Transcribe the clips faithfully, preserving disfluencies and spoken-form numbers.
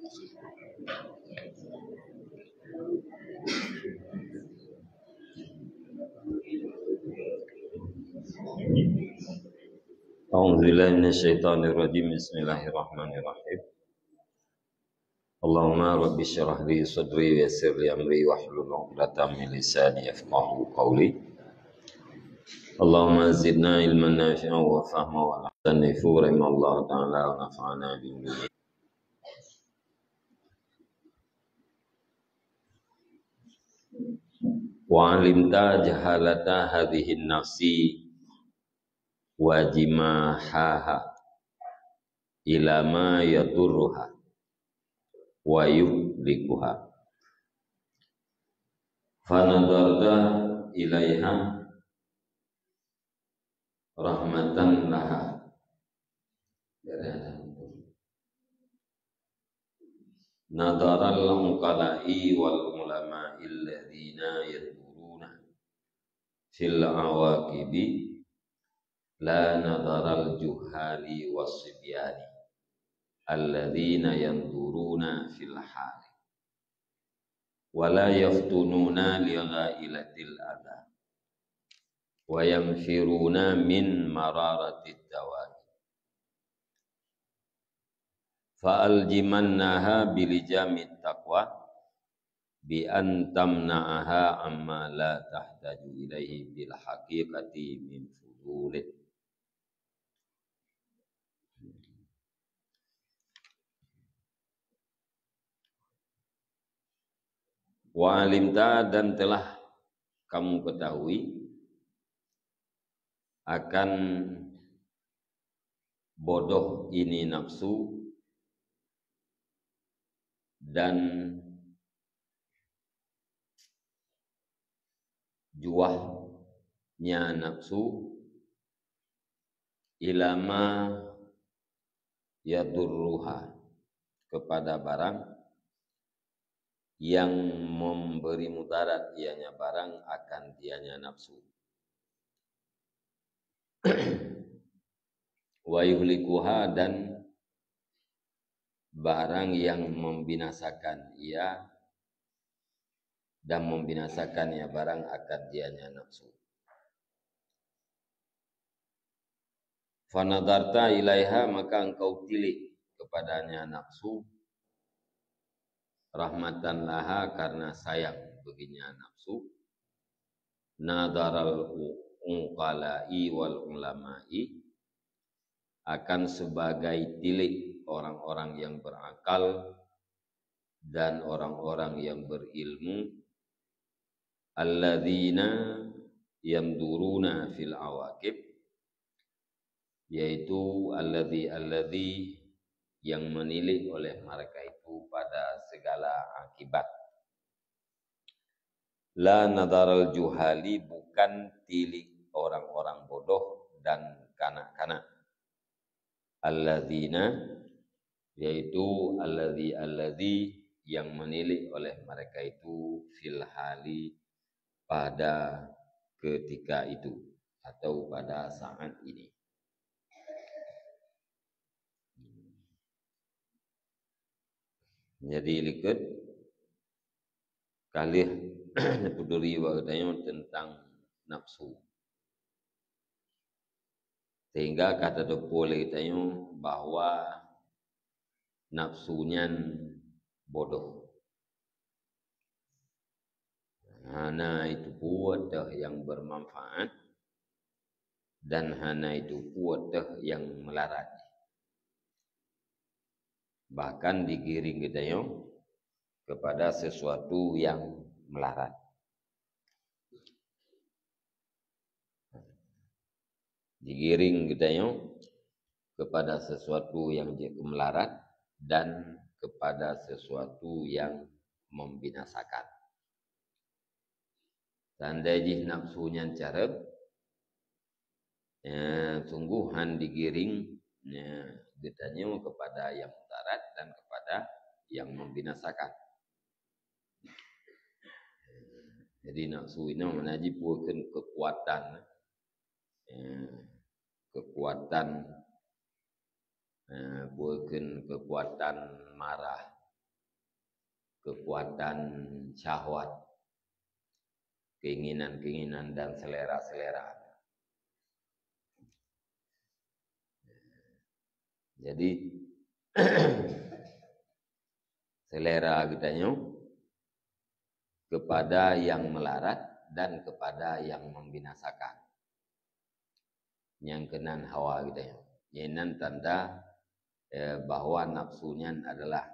أعوذ بالله من الشيطان الرجيم. بسم الله الرحمن الرحيم. اللهم رب اشرح لي صدري ويسر لي أمري واحلل عقدة من لساني يفقهوا قولي. اللهم زدنا علما نافعا وفهما ولا تنفع رحمه الله تعالى ونفعنا بعلومه. وعلمت جهالة هذه النفس وجماحها إلى ما يضرها ويهلكها. فنظرت إليها رحمة لها. نظر العقلاء والعلماء الذين ينظرون في العواقب لا نظر الجهال والصبيان الذين ينظرون في الحال ولا يفطنون لغائلة الأذى وينفرون من مرارة الدواء. فألجمناها بلجام التقوى بأن تمنعها عما لا تحتاج إليه في الحقيقة من فضول. Wa alimta, dan telah kamu ketahui akan bodoh ini nafsu dan juahnya nafsu, ila ma yadurruha, kepada barang yang memberi mudarat ianya barang akan dianya nafsu. Wa yuhlikuha, dan barang yang membinasakan ia, dan membinasakan ia barang akan dianya nafsu. Fanadarta ilaiha, maka engkau tilik kepadanya nafsu, rahmatan laha, karena sayang baginya nafsu, nadaral u-, uqala'i wal ulama'i, akan sebagai tilik orang-orang yang berakal dan orang-orang yang berilmu, alladzina yanduruna fil awaqib, yaitu alladzi, alladzi yang menilik oleh mereka itu pada segala akibat. La nadaral juhali, bukan tilik orang-orang bodoh dan kanak-kanak. Alladzina, yaitu alladzi, alladzi yang menilik oleh mereka itu fil hali, pada ketika itu atau pada saat ini. Jadi, likot ka lheueh neupeuduri bak geutanyoe teuntang nafsu. Sehingga ka tateupeue lé geutanyoe bahwa nafsu nyan bodoh. Hana jiteupeue teuh nyang bermanfaat, dan hana jiteupeue teuh nyang meularat. Bahkan digiring geutanyoe kepada sesuatu yang meularat. Digiring geutanyoe kepada sesuatu yang jeuet keu meularat dan kepada sesuatu yang membinasakan. Tandai jih nafsu nyan careb, eh, sungguh han digiring, eh, geutanyoe kepada yang mudarat dan kepada yang membinasakan. Jadi, nafsu inoe mana jih peue kheun kekuatan, eh, kekuatan, eh, peue kheun kekuatan marah. kekuatan syahwat, keinginan-keinginan dan selera-selera. Jadi, selera geutanyoe kepada yang melarat dan kepada yang membinasakan. Nyang keunan hawa geutanyoe. Nyan tanda, eh, bahwa nafsu nyan adalah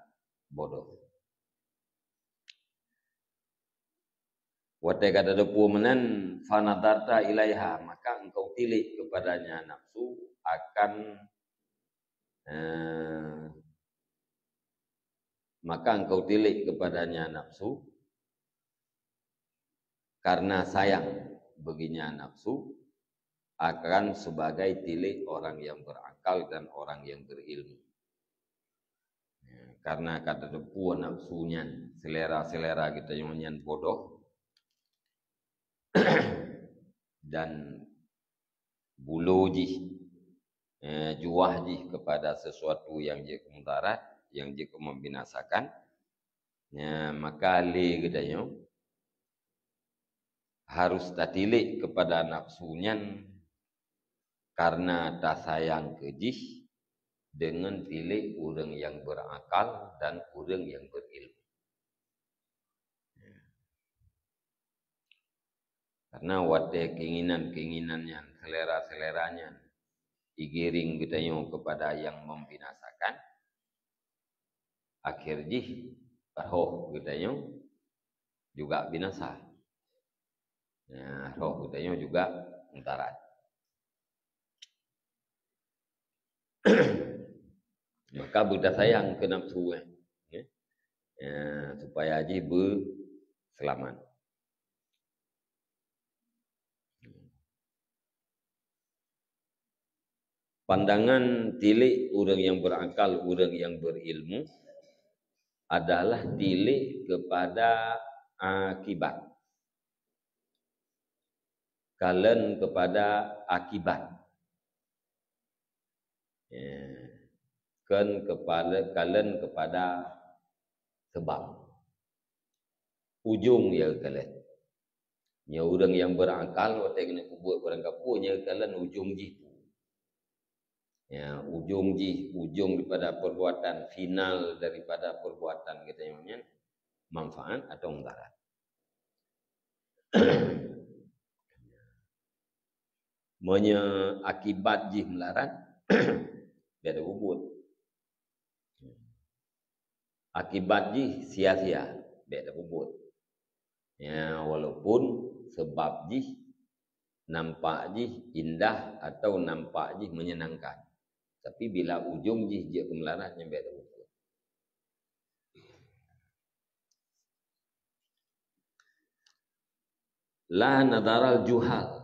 bodoh. Watée ka tateupeue meunan, "Fanadarta ilaiha," maka engkau tilik kepadanya nafsu akan, eh, maka engkau tilik kepadanya nafsu karena sayang baginya nafsu, akan sebagai tilik orang yang berakal dan orang yang berilmu. Ya, karena ka tateupeue nafsu nyan, selera-selera geutanyoe nyan bodoh, dan bulo jih, eh, juah jih kepada sesuatu yang jeuet keu mudarat, yang jeuet keu membinasakan, ya, maka lé geutanyoe harus tatilik kepada nafsu nyan karena tasayang keu jih dengan tilik ureuëng yang berakal dan ureuëng yang berilmu. Karena watée keinginan-keinginan nyan, selera-selera nyan, igiring geutanyoe kepada yang membinasakan, akhir jih roh geutanyoe juga binasa. Ya, roh geutanyoe juga mudarat. Maka beutasayang keu nafsu, eh. Ya. Ya, supaya jih beuseulamat. Pandangan tilik ureuëng yang berakal, ureuëng yang berilmu adalah tilik kepada akibat. Kalon kepada akibat. Ya. Kon kepada, kalon kepada sebab. Ujong ya kalon. Nyoe ureuëng nyang berakal, watée keuneuk peubuet barang kapeue, nyoe kalon ujong jih. Ya, ujong jih, ujong daripada perbuatan, final daripada perbuatan geutanyoe nyan, manfaat atau mudarat. Meunyoe akibat jih meularat, bék tapeubuet. Akibat jih sia-sia, bék tapeubuet. Ya, walaupun sebab jih nampak jih indah atau nampak jih menyenangkan, tapi bila ujong jih jeuet keu meularat, nyan bék tapeubuet. La nadaral juhal,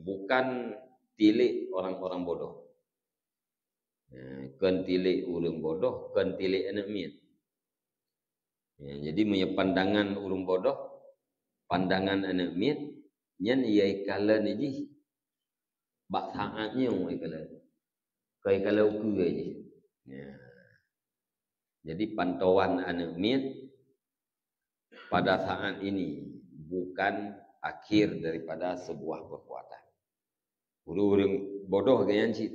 bukan tilik orang-orang bodoh. Eh, kon tilik ureuëng bodoh, kon tilik aneuëk miet. Ya, jadi meunyoe pandangan ureuëng bodoh, pandangan aneuëk miet, nyan ya ikalon jih bak saát nyoe ikalon. Kon ikalon ukeue jih. Ya. Jadi pantauan aneuëk miet pada saat ini bukan akhir daripada sebuah perbuatan. Ureuëng bodoh geuh nyan cit.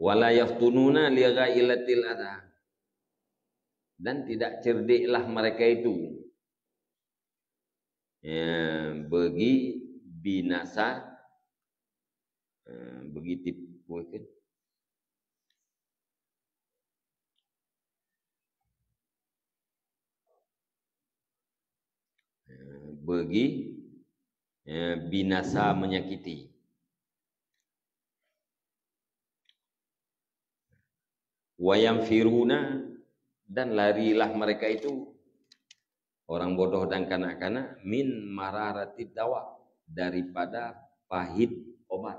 Wala yaftununa li ghailatil adha. Dan tidak cerdiklah mereka itu. Ya, bagi binasa, eh, bagi tipu kan. Eh, bagi, eh, binasa menyakiti. Wa yanfiruna, dan larilah mereka itu, orang bodoh dan kanak-kanak, min mararatid dawa, daripada pahit obat.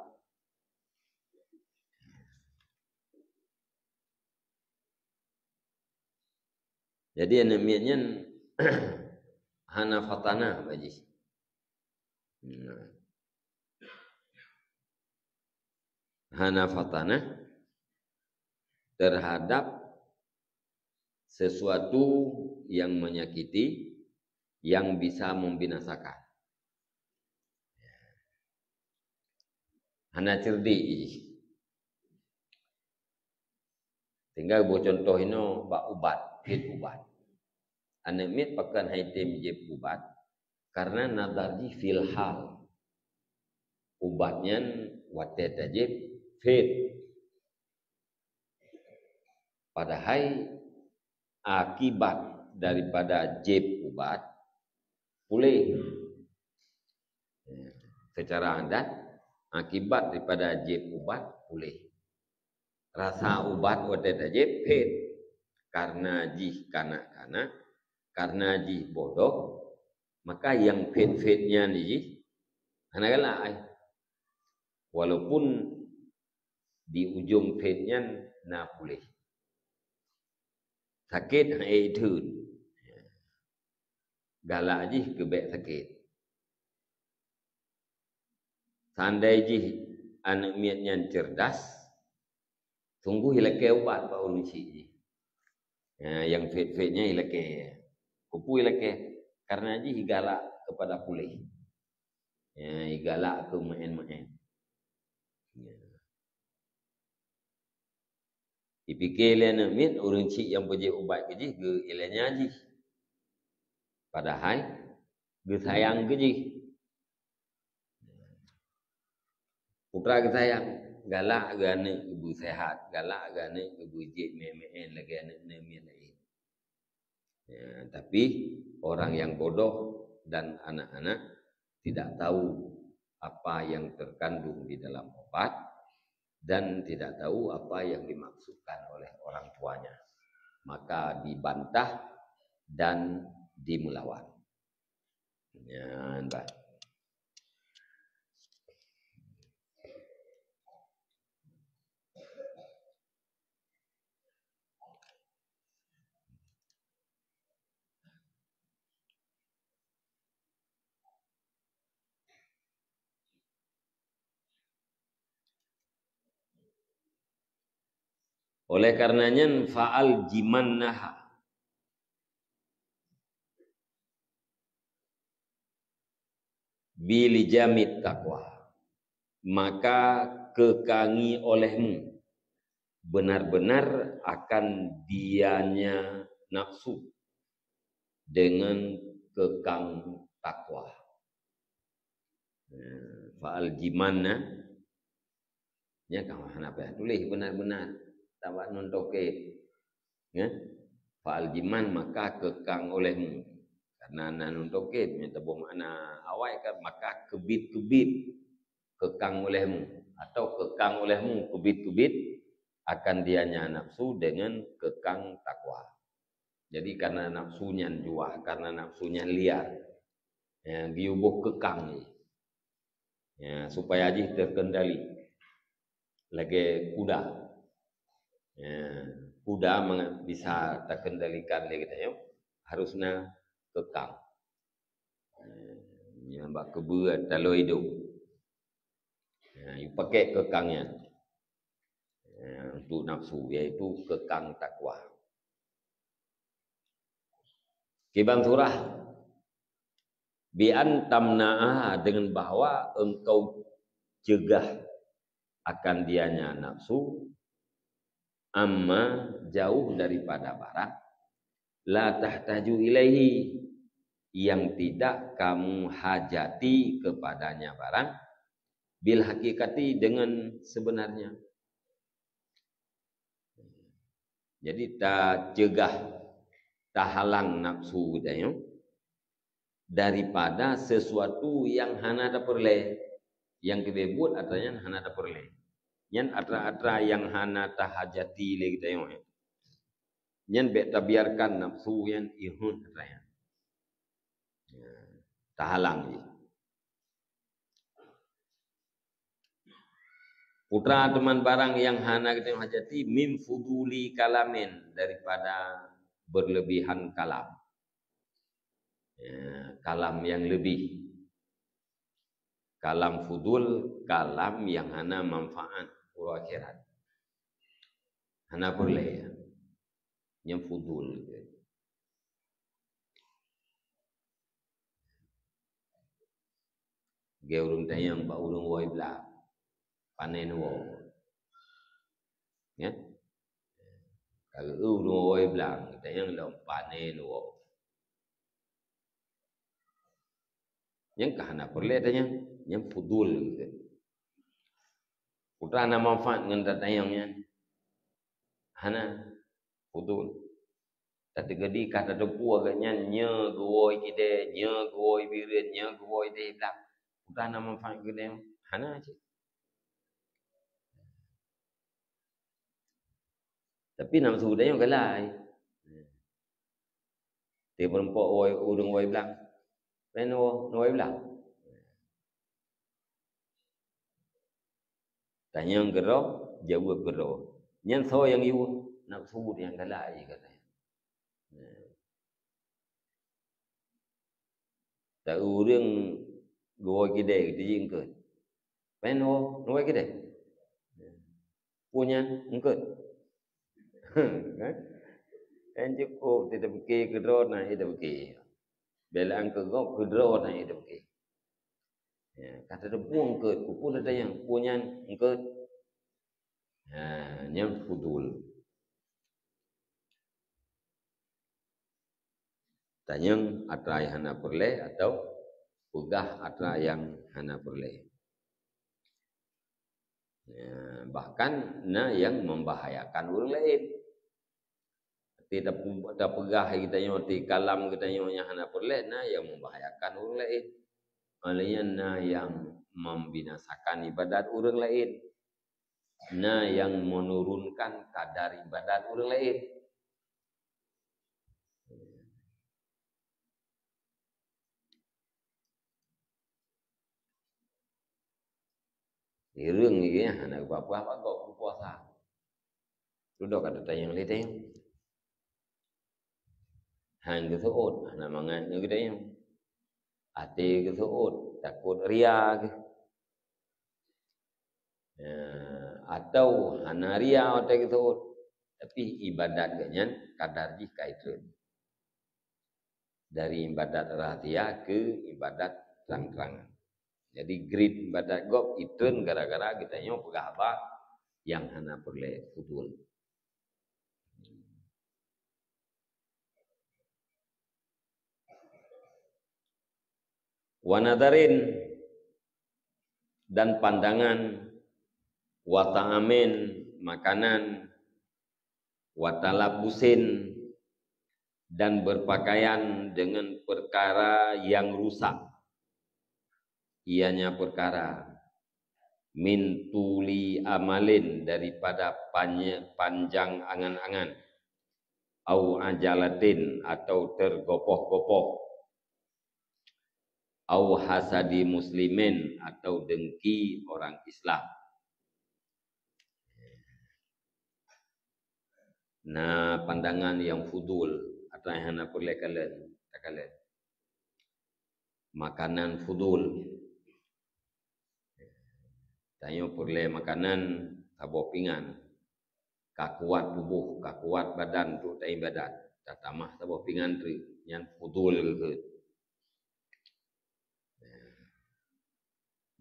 Jadi aneuëk miet nyan hana fatana bak jih. Nah. Hana fatana, terhadap sesuatu yang menyakiti, yang bisa membinasakan. Hana cerdik jih. Tinggai boh contoh inoe bak ubat, phét ubat. Aneuk miet pakon han jitem jieb ubat, karena nazar jih fil hal. Ubat nyan watée tajieb phét. Padahai akibat daripada jieb ubat puléh. Ya, secara adat, akibat daripada jieb ubat puléh. Rasa ubat watée tajieb phét, karena jih kanak-kanak, karena jih bodoh, maka nyang phét-phét nyan jih hana galak ai. Walaupun di ujong phét nyan na puléh. Sakét han ék theun. Galak jih keu bék sakét. Seandai jih aneuk miet nyan cerdas, sungguh ilakée ubat bak ureuëng chik jih. Ya, nyang phét-phét nyan ilakée. Keupeue ilakée? Karena jih igalak keupada puléh. Ya, igalak keu meu'én-meu'én. Ya. Ipike lé aneuk miet ureuëng chik nyang peujieb ubat keu jih geu ilée nya jih. Padahai geusayang keu jih. Putra geusayang, galak geuh aneuk geubeusehat, galak geuh aneuk geubeujieb meu'én-meu'én lagée aneuk-aneuk miet laén. Ya, tapi orang yang bodoh dan anak-anak tidak tahu apa yang terkandung di dalam obat dan tidak tahu apa yang dimaksudkan oleh orang tuanya. Maka dibantah dan dimelawan. Nyan bah. Oleh karena nyan, fa'al jimannaha bilijamit taqwa, maka keukangi olehmu benar-benar akan dianya nafsu dengan keukang takwa. Nah, fa'al jimanna, nya ka hana payah tuléh benar-benar. Tabak nun tokét. Ya? Fa'al jiman maka keukang olehmu. Karena na nun tokét, nyan taboh makna awai kan, maka keubiet-keubiet keukang olehmu. Atau keukang olehmu keubiet-keubiet akan dianya nafsu dengan keukang takwa. Jadi, karena nafsu nyan juah, karena nafsu nyan liar. Ya, geuyue boh keukang jih. Ya, supaya jih terkendali. Lagée kuda. Ya, kuda manga-, bisa takendalikan lé geutanyoe, harus na keukang. Ya, nyang bak keubeue taloe idong. Ya, yue pakai keukang nyan. Ya, untuk nafsu, yaitu keukang takwa. Kiban surah, bi an tamna'a, dengan bahwa engkau cegah akan dianya nafsu, amma, jauh daripada barang, la tahtaju ilaihi, yang tidak kamu hajati kepadanya barang, bil haqiqati, dengan sebenarnya. Jadi, tacegah, tahalang nafsu geutanyoe daripada sesuatu nyang hana tapeureulée. Nyang keubeue buet atra nyan hana tapeureulée. Nyan atra-atra nyang hana tahajati lé geutanyoe. Nyan bék tabiarkan nafsu nyan iheuet atra nyan. Ya, tahalang jih. Putra teuma barang nyang hana geutanyoe hajati, min fuduli kalamin, daripada berlebihan kalam. Ya, kalam yang lebih. Kalam fudul, kalam yang hana manfaat uroe akhirat. Hana peureulée. Nyang fudul. Geu ureuëng tanyong bak ureuëng woe blang. Panen woe. Ya? Ka geu ureuëng woe blang, tanyong lom panen woe. Nyang ka hana peureulée tanyong, nyang fudul gitu. Putra na manfaat ngon tatanyong nyan. Hana, fudul. Tateukeudi ka tateupeue geuh nyan, nyoe geuwoe kidée, nyoe geuwoe bireuen, nyoe geuwoe deh blang. Putra na manfaat geuh nyan. Hana cit. Tapi nafsu tanyong galak. Ti meurumpok woe, ureuëng woe blang. Lain woe, woe blang. Tanyong keudroe, jaweueb keudroe. Nyan soe nyang yue? Nafsu nyang galak jih katanya. Taeu ureuëng geuwoe kidée, tijih eungkôt. Pen woe, woe kidée. Peue nyan eungkôt. Kan? Kan cukup, teupiké keudroe na, teupiké. Bela eungkôt gob keudroe na, teupiké. Ya, ka tateupeue eungkôt, peue tanyong, peue nyan eungkôt. Ha, nyan fudul. Tanyong atra nyang hana peureulée atau peugah atra nyang hana peureulée. Ya, bahkan na nyang membahayakan ureuëng laén. Ti tapu-, tapeugah geutanyoe, ti kalam geutanyoe nyang hana peureulée, na nyang membahayakan ureuëng laén. Óh lheueh nyan na nyang membinasakan ibadat ureuëng laén. Na nyang menurunkan kadar ibadat ureuëng laén. Ireuëng lagée nyan hana geupeugah bak gob puasa. Dudoe ka tatanyong lé tanyong. Han geuseuôt, hana mangat ngon geutanyong. Até geuseuôt, takot ria geuh. Ya, atau hana ria watée geuseuôt, tapi ibadat geuh nyan kadar jih ka itreun. Dari ibadat rahsia keu ibadat trang-trangan. Jadi, grade ibadat gob itreun gara-gara geutanyoe peugah haba nyang hana peureulée, fudul. Wa nadharin, dan pandangan, wa ta'amin, makanan, wa talabbusin, dan berpakaian dengan perkara yang rusak, ianya perkara min tuli amalin, daripada panye-, panjang angan-angan, au ajalatin, atau tergopoh-gopoh, au hasadi muslimin, atau dengki orang Islam. Na pandangan nyang fudul, atra nyang hana peureulée kalon, takalon. Makanan fudul. Tanyoe peureulée makanan saboh pingan. Ka kuat tuboh, ka kuat badan untuk taibadat. Tatamah saboh pingan treuk, nyan fudul geuh.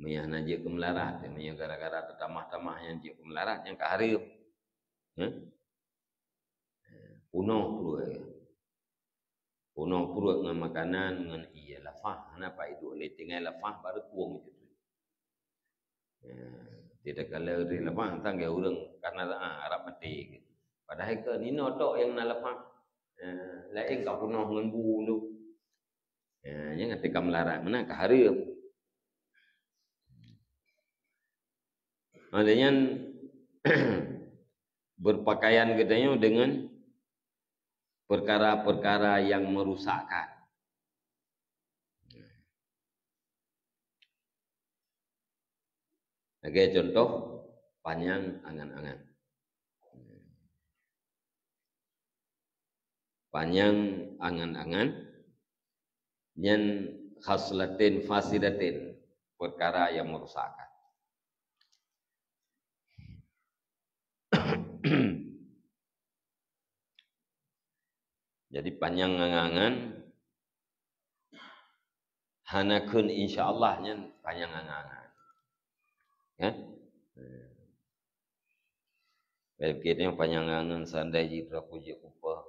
Meunyoe hana jeuet keu meularat, meunyoe gara-gara teutamah-tamah nyan jeuet keu meularat, nyan ka hareuem. Hah? Punoh pruet. Punoh pruet ngon makanan, ngon ié lafah. Hana pat iduek lé, tinggai lafah baru pueng itu. Ya, tidak kala di lafah, tang ya ureueng karena, ah, arab maté. Padahai keu ninoe tok nyang na lafah. Ya, laén ka punoh ngon bu tu. Ya, nyan ka teuka meularat, meunan ka hareuem. Oleh nyan, berpakaian geutanyoe dengan perkara-perkara yang merusakkan. Lagée contoh, panyang angan-angan. Panyang angan-angan, nyan khaslatin fasidatin, perkara yang merusakkan. Jadi panyang angan-angan, hana kheun insya Allah nyan panyang angan-angan. Kan? Baik, kita yang panyang angan, seandai jih aku jeuet kupeue.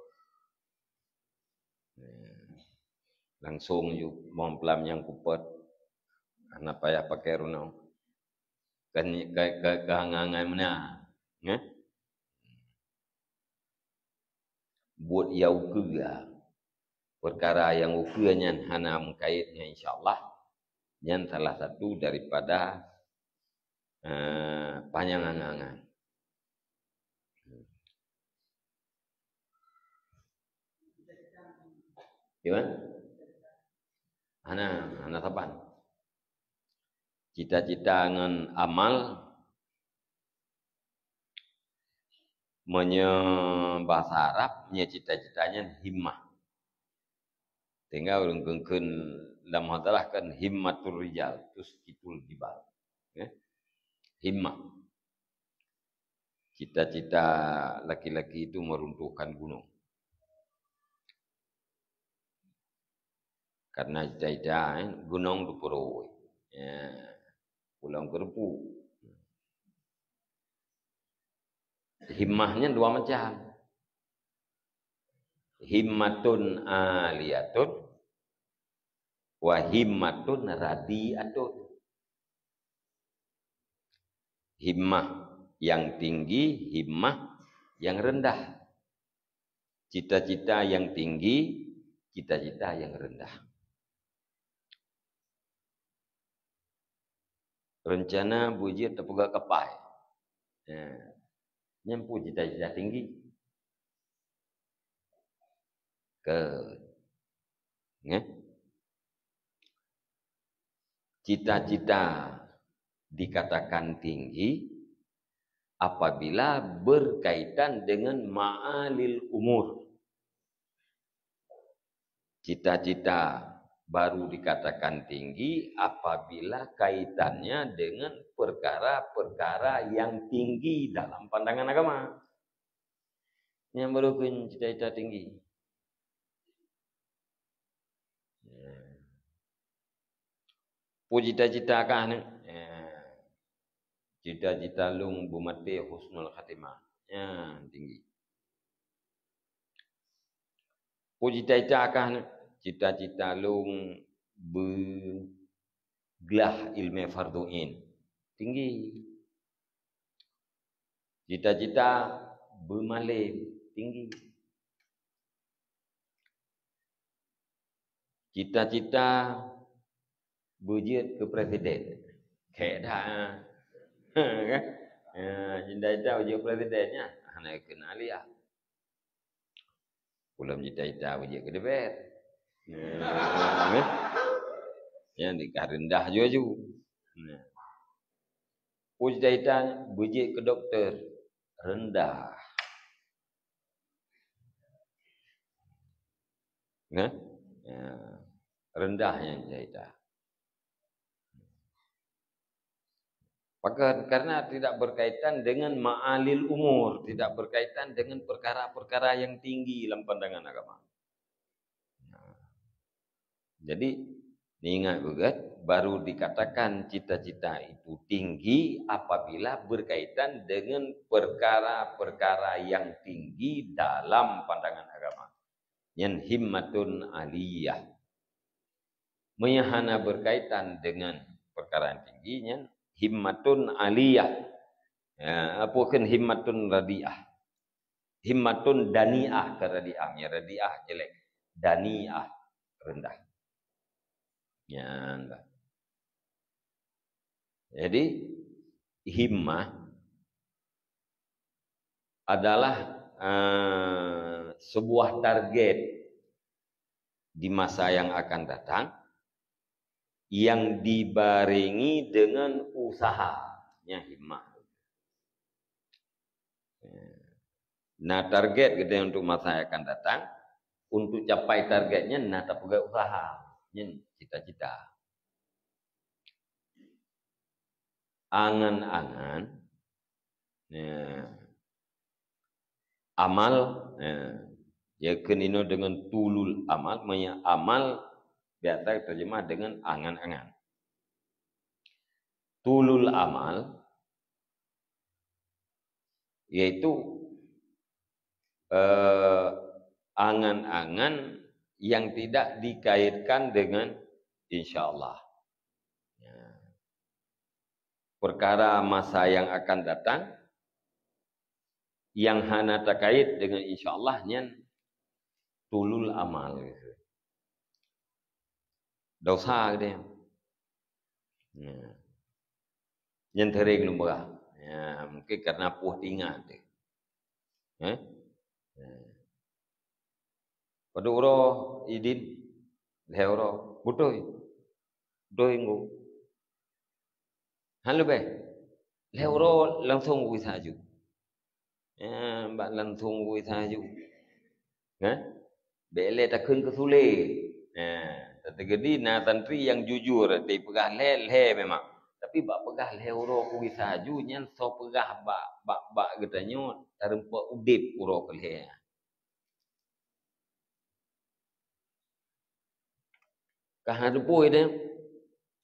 Langsung ju bom pelam nyang kupot. Hana payah pakai runong. Kan ka, ka, ka angan-angan meunan. Nggak? Buet nyang ukeue, perkara nyang ukeue nyan hana meukait ngon insya Allah, nyan salah satu daripada, eh, panyang angan-angan. Gimana? Hana, hana saban. Cita-cita ngon amal, meunyoe bahasa Arab, meunyoe cita-cita nyan himmah. Tinggai ureuëng kheun-kheun lam muhadharah kan himmatur rijal, tusqitul jibal. Ya. Himmah. Cita-cita laki-laki itu meruntuhkan gunung. Karena cita-cita, eh, gunong teupeuroi. Ya. Pulang keureupuk. Himmah nyan dua macam. Himmatun aliyatun wa himmatun radiatun. Himmah yang tinggi, himmah yang rendah. Cita-cita yang tinggi, cita-cita yang rendah. Rencana beujeuet tapeugah kapai. Ya. Nyan pun cita-cita tinggi. Ke. Nggih. Cita-cita dikatakan tinggi apabila berkaitan dengan ma'alil umur. Cita-cita baru dikatakan tinggi apabila kaitannya dengan perkara-perkara yang tinggi dalam pandangan agama. Nyang baru kheun cita-cita tinggi. Ya. Peue cita-cita kah ni? Ya. Cita-cita lôn beumaté husnul khatimah. Ya, tinggi. Peue cita-cita kah ni? Cita-cita lôn beuglah ileumèe fardhu ain. Tinggi. Cita-cita beumalém, tinggi. Cita-cita beujeuet keu presiden. Kèk that. Kan? Ya, cita-cita beujeuet presiden nyan. Hana keuneuk aliyah. Ulôn cita-cita beujeuet keu D P R. Nah, nyan dikah rendah ju-ju. Nah. Peue cita-cita beujeuet keu dokto, rendah. Nah, ya, rendah nyan cita-cita. Pakon? Karena tidak berkaitan dengan ma'alil umur, tidak berkaitan dengan perkara-perkara yang tinggi dalam pandangan agama. Nah, jadi, ingat beugét, baru dikatakan cita-cita itu tinggi apabila berkaitan dengan perkara-perkara yang tinggi dalam pandangan agama. Nyan himmatun aliyah. Meunyoe hana berkaitan dengan perkara yang tinggi, nyan himmatun aliyah. Ya, apa kheun himmatun radiah? Himmatun daniah, keu radiah. Ya, radiah jelek. Daniah, rendah. Nyan bah. Jadi, himmah adalah, eh, sebuah target di masa yang akan datang yang dibarengi dengan usaha. Nyan himmah. Nah, target geutanyoe untuk masa yang akan datang, untuk capai target nyan na tapeugöt usaha. Nyan cita-cita. Angan-angan, ya, amal, ya, Ya, kheun inoe deungon tulul amal, meunyoe amal biasa terjemah dengan angan-angan. Tulul amal, yaitu, eh, angan-angan yang tidak dikaitkan dengan insya Allah. Ya. Perkara masa yang akan datang, yang hana takait dengan insya Allah, nyan tulul amal. Dosa geude nyan. Ya. Nyan sering lôn peugah. Ya, mungkin karena poh teuingat deh. Eh? Ya. Padub uroe idin, lhèe uroe, beutôi. Beutôi ngon. Hana leubeh. Lhèe uroe langsong gisa aju. Ya, bak langsong gisa aju. Nah, bèk lé takheun keu sulet. Nah, teukeudi na santri nyang jujur, dipeugah lhèe, lhèe memang. Tapi bak peugah lhèe uroe gisa aju, nyan soe peugah bak, bak, bak geutanyoe tareumpok udeb uroe keu lhèe. Ka hana teupeu ideh.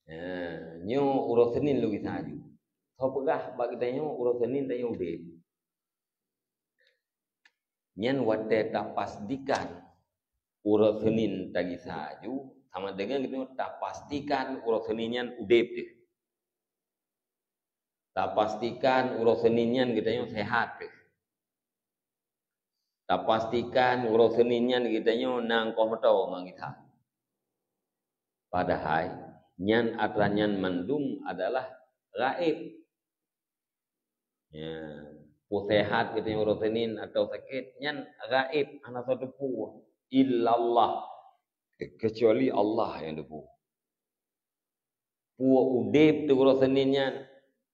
Ha, nyoe uroe Senin lôn gisa aju. Soe peugah bak geutanyoe uroe Senin tanyoe udeb. Nyan watèe tapastikan uroe Senin tagisa aju, sama dengan geutanyoe tapastikan uroe Senin nyan udeb deh. Tapastikan uroe Senin nyan geutanyoe sehat deh. Tapastikan uroe Senin nyan geutanyoe na ongkoh moto ngon gisa. Padahai nyan atra nyan mandum adalah gaib. Ya, peue sehat geutanyoe uroe Senin atau sakét, nyan gaib, hana soe teupeu, illallah, kecuali Allah nyang teupeu. Peue udeb di uroe Senin nyan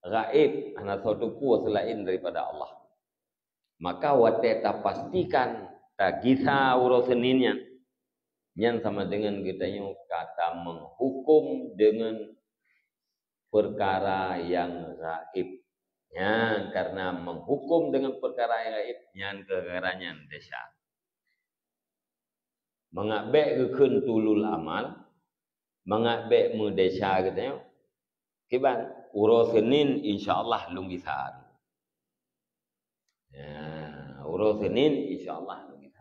gaib, hana soe teupeu seulaén daripada Allah. Maka watèe tapastikan tagisa uroe Senin nyan, nyan sama dengan geutanyoe ka tameuhuköm deungon peukara nyang gaib. Nyan karena meuhuköm deungon peukara nyang gaib, nyan keuh gara nyan desya. Mangat bèk geukheun tulul amal, mangat bèk meudesya geutanyoe, kiban, uroe Senin insya Allah lôn gisa. Ya, uroe Senin insya Allah lôn gisa.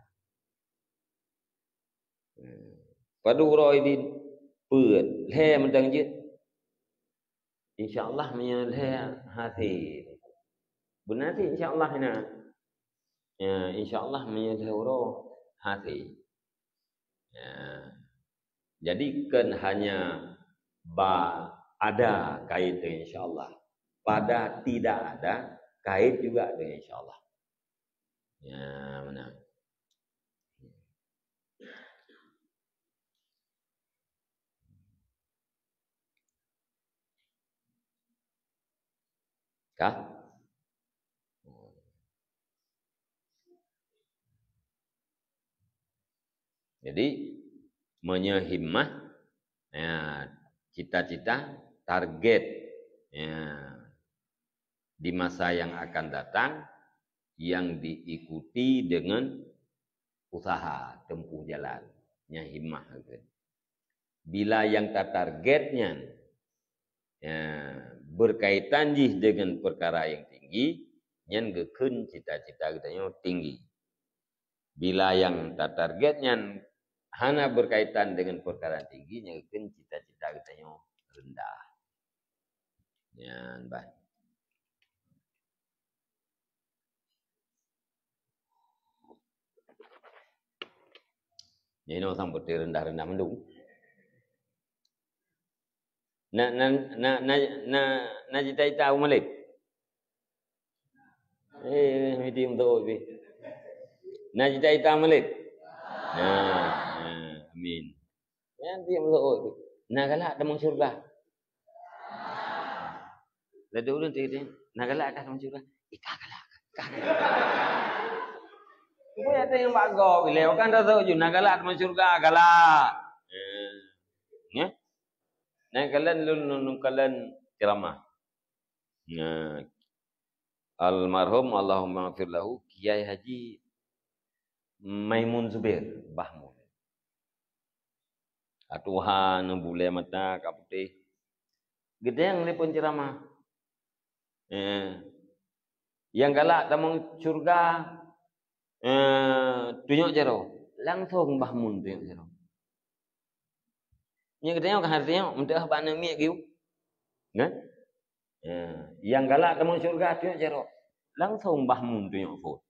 Padub uroe idin, peuet, lhèe mantong jeuet. Insya Allah meunyoe lhèe hasé. Beuna cit insya Allah na. Ya, insya Allah meunyoe lhèe uroe hasé. Ya. Jadi kon hanya ba ada kait dengan insya Allah. Pada tidak ada kait juga dengan insya Allah. Ya, meunan. Ka? Jadi, meunyoe himmah, ya, cita-cita, target, ya, di masa yang akan datang, yang diikuti dengan usaha, tempuh jalan, nyan himmah geuh. Bila nyang tatarget nyan, ya, berkaitan jih dengan perkara yang tinggi, nyan geukheun cita-cita geutanyoe tinggi. Bila nyang tatarget nyan hana berkaitan dengan perkara tinggi, nyan geukheun cita-cita geutanyoe rendah. Nyan bah. Nyoe sang beutôi rendah-rendah mandum. Na, na, na, na, na, na cita-cita u Maleb? Eh, miti untuk oi pi. Na cita-cita u Maleb? Nah, nah, amin. Nyan tiep meusoe tu. Na galak tamong syeuruga. Laju ureueng teuka, na galak kah tamong syeuruga? Eh, ka galak, ka galak. Cuba ya teuka bak gob ilèe, kan dah tahu ju, na galak tamong syeuruga, galak. Ya. Ya. Na kalian lôn, lôn, lôn kalian ceramah. Nah. Almarhum, Allahumma ghfir lahu, Kiai Haji Maimun Zubair, Bah Mun. Ka tuha, bulèe mata ka putéh. Geudeng lé penceramah. Eh, nyang galak tamong syeuruga, eh, tunyok jaroe. Langsong Bah Mun tunyok jaroe. Nyan geutanyoe ka hareuta nyoe, meuteuh bak aneuk miet geuh. Kan? Ya, nyang galak tamong syeuruga tunyok jaroe. Langsong Bah Mun tunyok phon.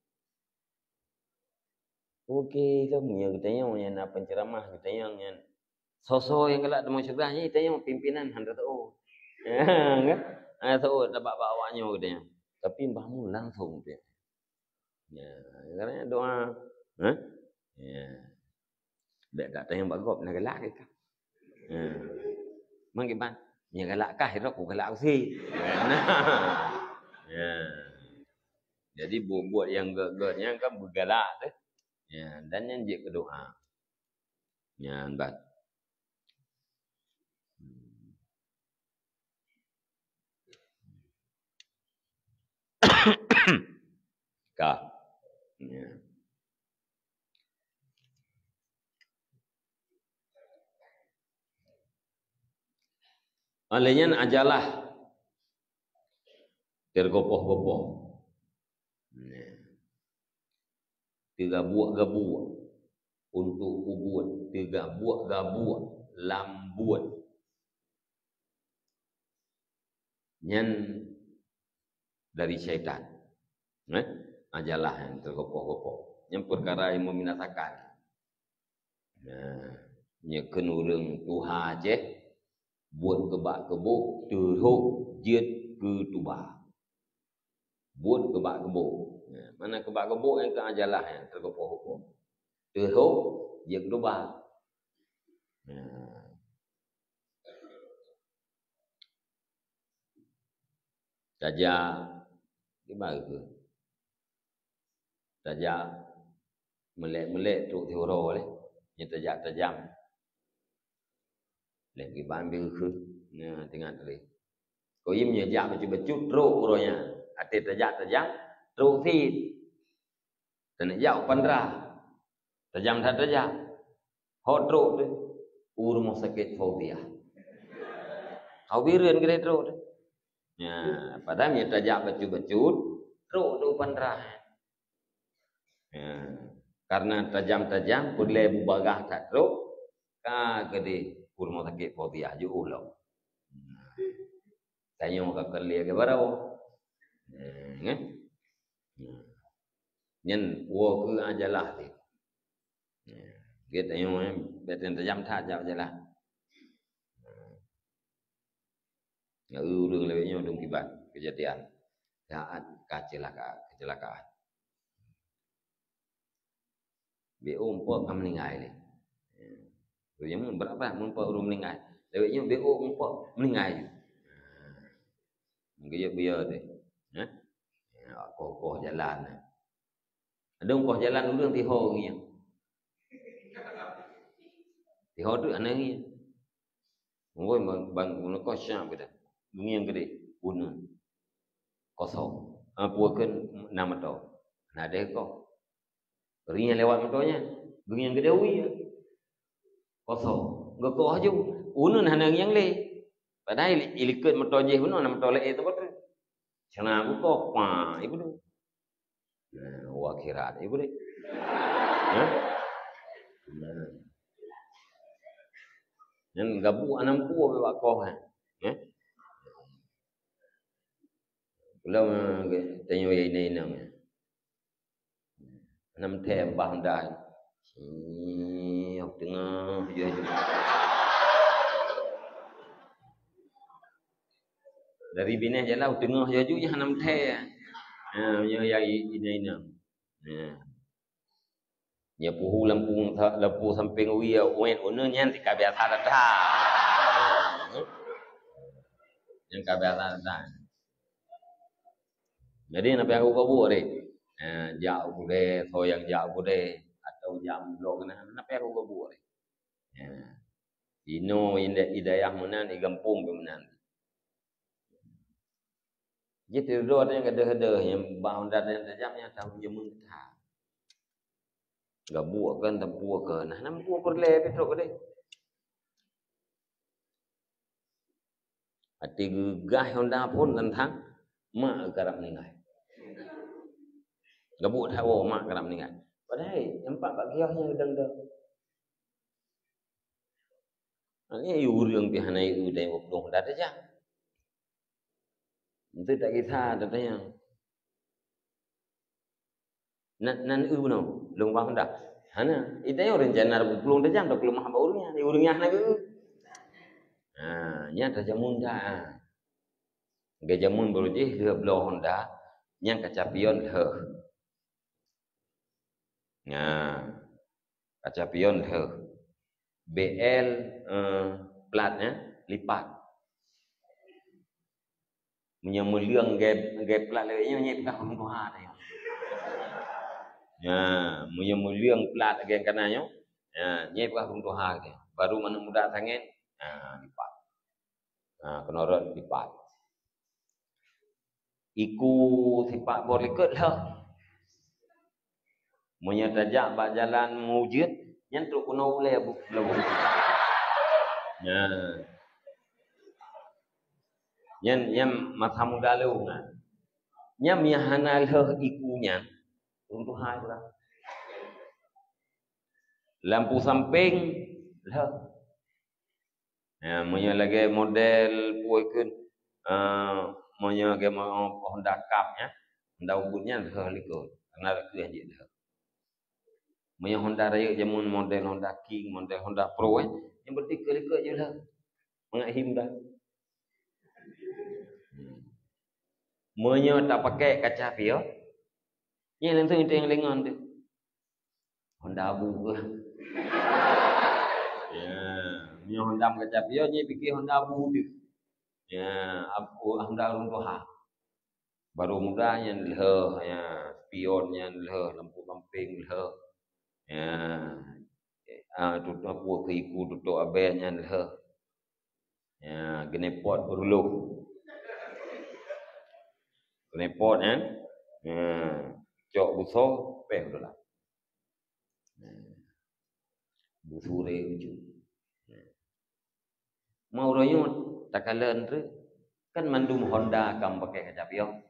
Oke, lom nyoe geutanyoe nyang na penceramah geutanyoe nyan. Soe-soe nyang galak tamong syeuruga nyan geutanyoe pimpinan hana teuôt. Kan? Hana teuôt tabak bak awak nyoe geutanyoe. Tapi Bah Mun langsong tunyok. Ya, karena doa. Hah? Ya. Bèk that tanyong bak gob, na galak keu ka. Ya. Mangkeubah, nyang galak kah, irok ku galak usie. Ya. Jadi buet-buet nyang gèt-gèt nyan kan beugalak teuh. Ya, dan nyan jeuet keu doa. Nyan ban. Ka. Ya. Oleh nyan ajalah teugopoh-gopoh. Ya. Teugabuek-gabuek untuk peubuet, teugabuek-gabuek lam buet. Nyan dari syaitan. Eh? Ajalah nyang teugopoh-gopoh. Nyan peukara nyang membinasakan. Nah, nyoe kheun ureueng tuha Aceh, buet keubah keuboh, teurhok jeuet keu tuba. Buet keubah keuboh. Nah, mana keubah keuboh nyang keu ajalah nyang teugopoh-gopoh. Teurhok jeuet keu tuba. Nah. Tajak, kiban keuh? Tajak meulek-meulek trok siuroe lé, nyoe tajak tajam. Lé kiban bi keuh, nyoe teuingat lé. Kuyim nyoe jak bacut-bacut trok uroe nyan. Até tajak tajam, trok sit. Taneuk jak u Pandrah. Tajam that tajak. Ho trok teuh u rumoh sakét Fauziah. Hau bireuen keudeh trok teuh. Nya, padahai meunyo tajak bacut-bacut, trok teuh u Pandrah. Nya, karena tajam-tajam, peureulèe beubagaih that trok, ka keudeh u rumoh sakét Fauziah, jiôh lom. Tanyoe ka keuliek keu baroe. Nah, kan? Nah. Nyan woe keu ajalah teuh. Nah, gét tanyoe, eh, bèk tajam that jak ajalah. Nah, ureueng lawét nyoe dum kiban keujadian. Saat kecelakaan, kecelakaan. B O empat ka meuninggai lé. Ureueng nyan brat-brat meurumpok ureueng meuninggai. Lawét nyoe B O empat meuninggai ju. Geuyue-geuyue deh. Hah? Ya, koh-koh jalan. Ada koh jalan ureueng tiho ngieng. Tiho tu aneuk ngieng. Woi, bang, bang, guna kosong beda. Dunia gede, guna. Kosong. Ah, puakan nama tau. Nah, deh kok. Ring nyang lewat moto nyan. Gung nyang gede ui. Kosong. Geukoh aju. Uneun hana nyang lé. Padahai ili-, ilikot moto jih uneun, moto lé itu betul. Cina bukoh, pa, ibu tu. Nah, u akhirat, ibu deh. Hah? Nah. Nyan gabu anam pua bak koh, eh. Eh? Belum, eh, tanyoe ya inong-inong, eh. Nam tem bah dah. Sini, teungoh, ya, ya. Dari binèh jalan teungoh ya ju, ya nam tem. Ha, ya, ya, i-, inong-inong. Ha. Nyoe puhu lampu, lampu sampéng wie, uet, uneun nyan ka biasa that. Nyan ka biasa that. Jadi, na payah geugabuek deh. Eh, jak u keudè, soe nyang jak u keudè, atau jak meublok keunan, na payah geugabuek deh. Eh, inoe i dayah meunan, i gampông pih meunan. Jiteudoe nyang gadôh-gadôh, nyang bak honda nyang tajam, nyang tahu jameun that. Gabuek kan, teupue kan. Nah, nam pue peureulée pih trok deh. Até geugaih Honda phon tantang mak karab meuninggai. Gabuek that woe mak karab meuninggai. Padahai nampak bak kios nyan geudong-dong. Nyan ureuëng pih hana ié dan Honda tajak. Enteuk tak kisah tatanyong. Nan, nan eu bunoe, lôn bak Honda. Hana, itanyong rencana peuplong tajam, tapeulumah bak ureuëng nyan, ureuëng nyan hana geu. Ha, nyan tajamun dah. Geujamun baru jih lheueh bloe Honda, nyan kaca pion lheueh. Nah, kaca pion lheueh. B L, eh, platnya lipat. Meunyoe meuleueng gèe, gèe plat lagèe nyoe, nyoe peugah ureueng tuha teuh nyoe. Nyan, meunyoe meuleueng plat lagèe kana nyoe, nyan, nyoe peugah ureueng tuha teuh. Baru manok muda sanget, nyan, lipat. Nyan, keunoe rot lipat. Iku sipak boh likot lah. Meunyoe tajak bak jalan meujeuet, nyan trok keunoe ulèe bu-, lôn. Nyan. Nyan, nyan masa muda lôn nyan. Nyan meunyoe hana lheueh iku nyan, ureueng tuha pula. Lampu sampeng lheueh. Ya, meunyoe lagèe model peue kheun, eh, meunyoe lagèe mo-, Honda Cup, ya, Honda ubit nyan lheueh likot, karena keuh jih lheueh. Meunyoe Honda rayeuk jameun model Honda King, model Honda Pro, eh, nyang penting keu likot jih lheueh. Mangat him dah. Hmm. Meunyoe tapakèk kaca pion, nyan langsung iteng lengon teuh. Honda abu keuh. Ya, meunyoe Honda meukaca pion, nyan pike Honda abu teuh. Ya, ab-, oh, Honda ureueng tuha. Baru muda nyan lheueh, ya, pion nyan lheueh, lampu sampeng lheueh. Ya, ah, tutoe peue keu iku tutoe abèe nyan lheueh. Ya, knalpot beureuloh. Knalpot, ya. Ya, cok busoe, pèh beureuloh. Ya. Busure uju. Ya. Mau royot, takalon treuk. Kan mandum Honda ka meupaké kaca pion.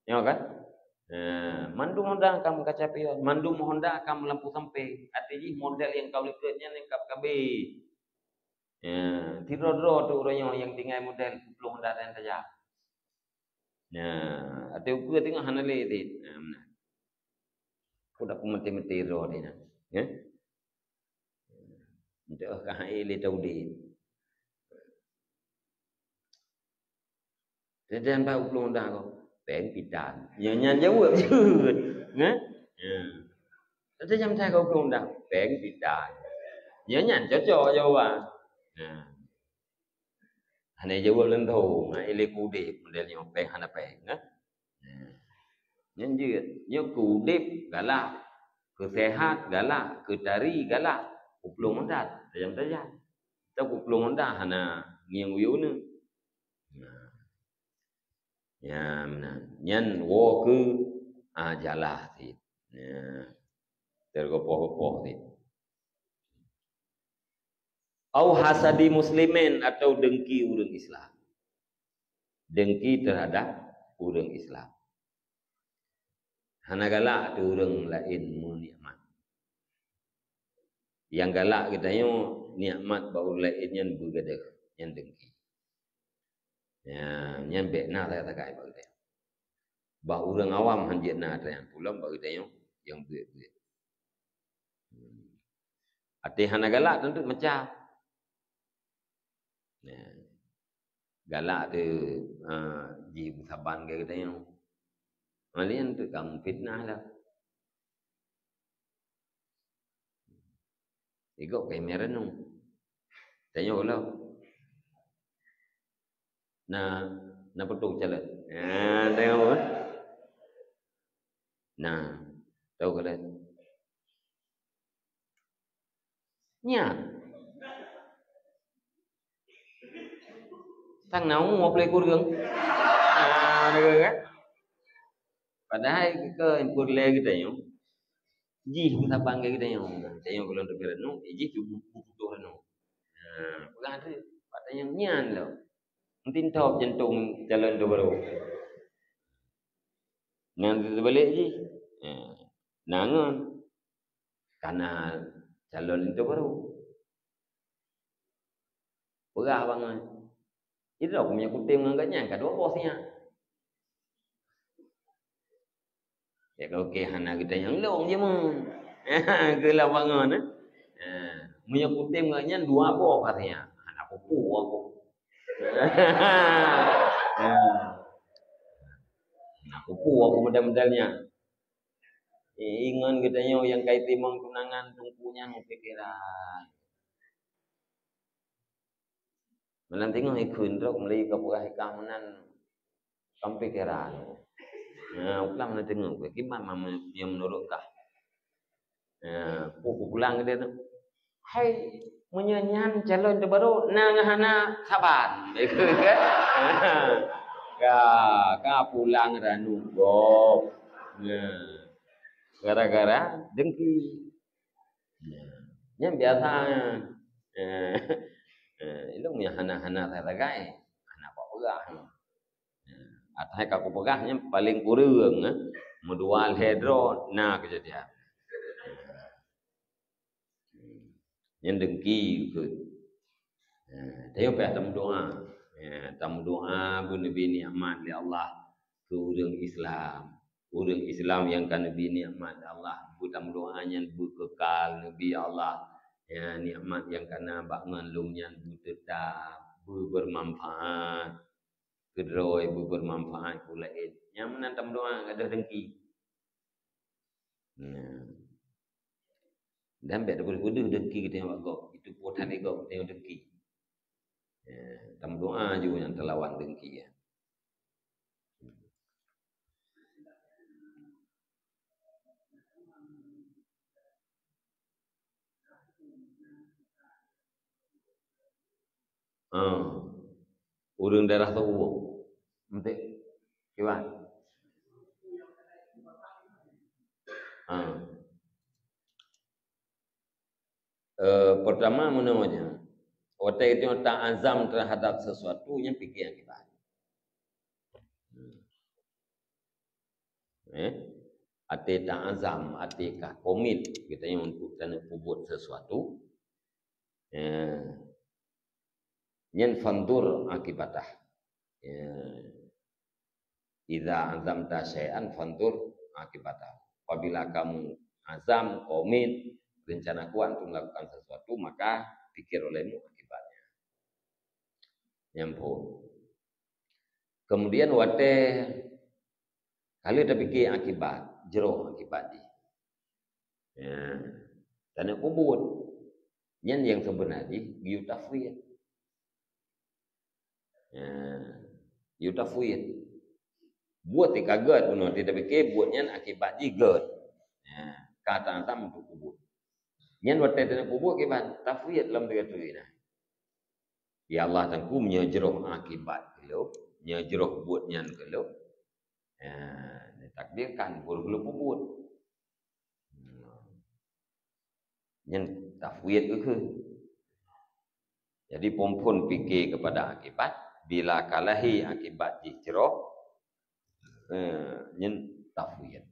Ya kan? Ya, mandum Honda ka meukaca pion, mandum Honda ka meulampu sampeng. Arti jih model nyang ka likot nyan nyang ka K B. Ya, sidroe-droe tu uroe nyoe nyang tinggai model kuplueng Honda dan saja. Ya, até ukeue teungoh hana lé dit. Ya, meunan. Ku dak meuté-meuté droe di na. Ya. Entah ka hai lé tau dit. Tedan bak kuplueng Honda ko, pèng pitan. Nyan, nyan jaweueb jeuet. Nah? Ya. Tedan bak kuplueng Honda, pèng pitan. Nyan, nyan cocok jawaban. Nah. Hana jaweueb leuntô, ngai lé keu udép model nyoe pèng hana pèng, nah. Nah. Nyan jeuet, nyoe keu udép galak, keu seuhat galak, keu tari galak, kuplueng Honda tajam-tajam. Tapi kuplueng Honda hana ngieng uyueue. Nah. Nyan meunan. Nyan woe keu, ah, jalah cit. Nyan. Teugopoh-gopoh cit. Au hasadi muslimin, atau dengki ureueng Islam. Dengki terhadap ureueng Islam. Hana galak teu ureueng laén meunikmat. Nyang galak geutanyoe nikmat bak ureueng laén nyan beugadôh, nyan dengki. Nyan, nyan bèk na sagai-sagai bak geutanyoe. Bak ureueng awam han jeuet na atra nyang tulông, bak geutanyoe nyang buet-buet. Hmm. Até hana galak teuntu macam. Nah, galak tu, ah, jih beusaban keu geutanyoe. Malian tu ka meufitnah lah. Igok ka imè renung. Tanyoe lom. Na, na peutong calon. Ah, tengok. Nah, tahu kalian. Nyan. Tang na umu plé kureueng. Ah, dengar kan? Padahai ke peureulèe geutanyoe. Jih meusaban keu geutanyoe. Tanyoe gohlom teupeu ranup, jih teuputôh ranup. Ha, peugah teuk, pat tanyoe nyan lom. Meutintob jantong calon teubarô. Nyan teubalek jih. Ha, na ngon. Kana calon linto barô. Peugah bangai. Sidroe meunyoe kutem ngon gobnyan ka dua boh sinyak. Ya, oke, hana geutanyoe lôn jameun. Keu lapangan, eh. Ha, meunyoe kutem ngon nyan dua boh ka sinyak. Hana kupu aku. Ha. Hana kupu aku medal-medal nyan. Eh, ingat geutanyoe nyang kai timong tunangan teungku nyan pikiran. Meunan teungoh ikheun trok meuli ka peugah ikah meunan kam pikiran. Ya, ulang meunan teungoh, kiban mama nyang meunurot kah. Ya, pu-, pulang dia tu. Hai, meunyoe nyan calon teubarô, na ngon hana saban. Ka, ka pulang ranup gob. Ya. Gara-gara dengki. Nyan biasa. Eh, eh, ilong nyang hana-hana sagai, hana peugah. Eh, atai ka kupeugah nyan paling kureueng, eh, meudua lhèe droe na keujadian. Nyan dengki keu. Eh, tanyoe payah tameudoa. Eh, tameudoa beu neubri nikmat lé Allah keu ureueng Islam. Ureueng Islam nyang ka neubri nikmat lé Allah, beutameudoa nyan beukeukal neubri Allah. Ya, nikmat nyang ka na bak ngon lôn nyan beuteutap, beubeumanfaat keu droe, beubeumanfaat keu laén. Nyang meunan tameudoa gadôh dengki. Nah. Dan bèk tapeudeuh-peudeuh dengki geutanyoe bak gob. Itu po that lé gob geutanyoe dengki. Ya, tameudoa ju nyang teulawan dengki, ya. Ah. Ureueng daerah Towo. Entek. Kiban. Ah. Eh, pertama, meunoe nyan, watèe geutanyoe ta'azam terhadap sesuatu, nyan pikir akibat. Hmm. Eh, até ta'azam, até ka komit geutanyoe untuk taneuk peubuet sesuatu. Eh, nyan fanzur akibatah. Ya. Idza azamta syai'an fanzur akibatah. Apabila kamu azam, komit, rencana kuat untuk melakukan sesuatu, maka pikir olehmu akibatnya. Nyan phôn. Kemudian watèe ka lheueh tapike akibat, jroh akibat jih. Ya. Taneuk peubuet. Nyan nyang seubeuna jih geuyue tafwid. Ya. Geuyue tafwid. Buet nyang ka gèt bunoe, tapike buet nyan akibat jih gèt. Ya. Ka ta'azam untuk peubuet. Nyan watèe taneuk peubuet kiban, tafwid lom teuga turi na. Ya Allah, Teungku, meunyoe jroh akibat keu lôn, meunyoe jroh buet nyan keu lôn, ya, ditakdirkan, beureulôh peubuet. Nyan tafwid keuh. Jadi, phôn-phôn pike keupada akibat, bila ka lahé akibat jih jroh, eh, nyan tafwid.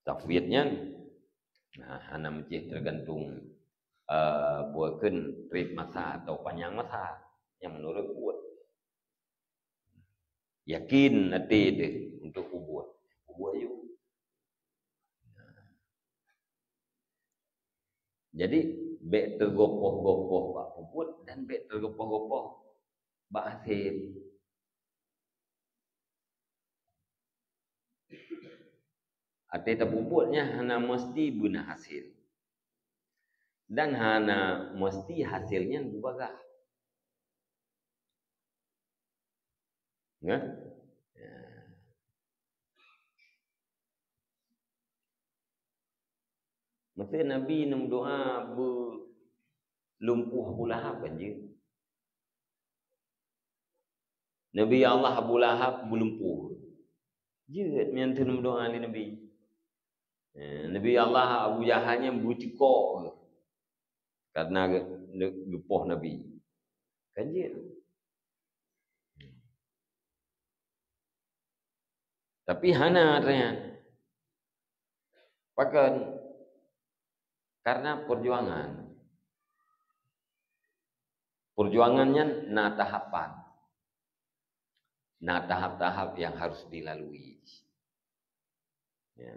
Tafwid nyan, nah, hana meucéh teugantung, eh, bukon trép masa atau panyang masa. Nyang meunurot buet. Yakin até teuh untuk peubuet. Peubuet ju. Jadi, bèk teugopoh-gopoh bak peubuet dan bèk teugopoh-gopoh bak hasé. Até tapeubuet nyan hana meusti beuna hasé. Dan hana meusti hasé nyan beubagaih. Nyan? Ya. Meusti Nabi neumeudoa beu lumpuh Abu Lahab kan jeuet. Nabi Allah Abu Lahab beulumpuh. Jeuet meunyoe teungoh meudoa lé Nabi. Eh, Nabi Allah Abu Jahal nyan beuceuko karena ge-, geupoh Nabi. Kan jeuet. Tapi hana atra nyan. Pakon? Karena perjuangan. Perjuangan nyan na tahapan. Na tahap-tahap yang harus dilalui. Ya.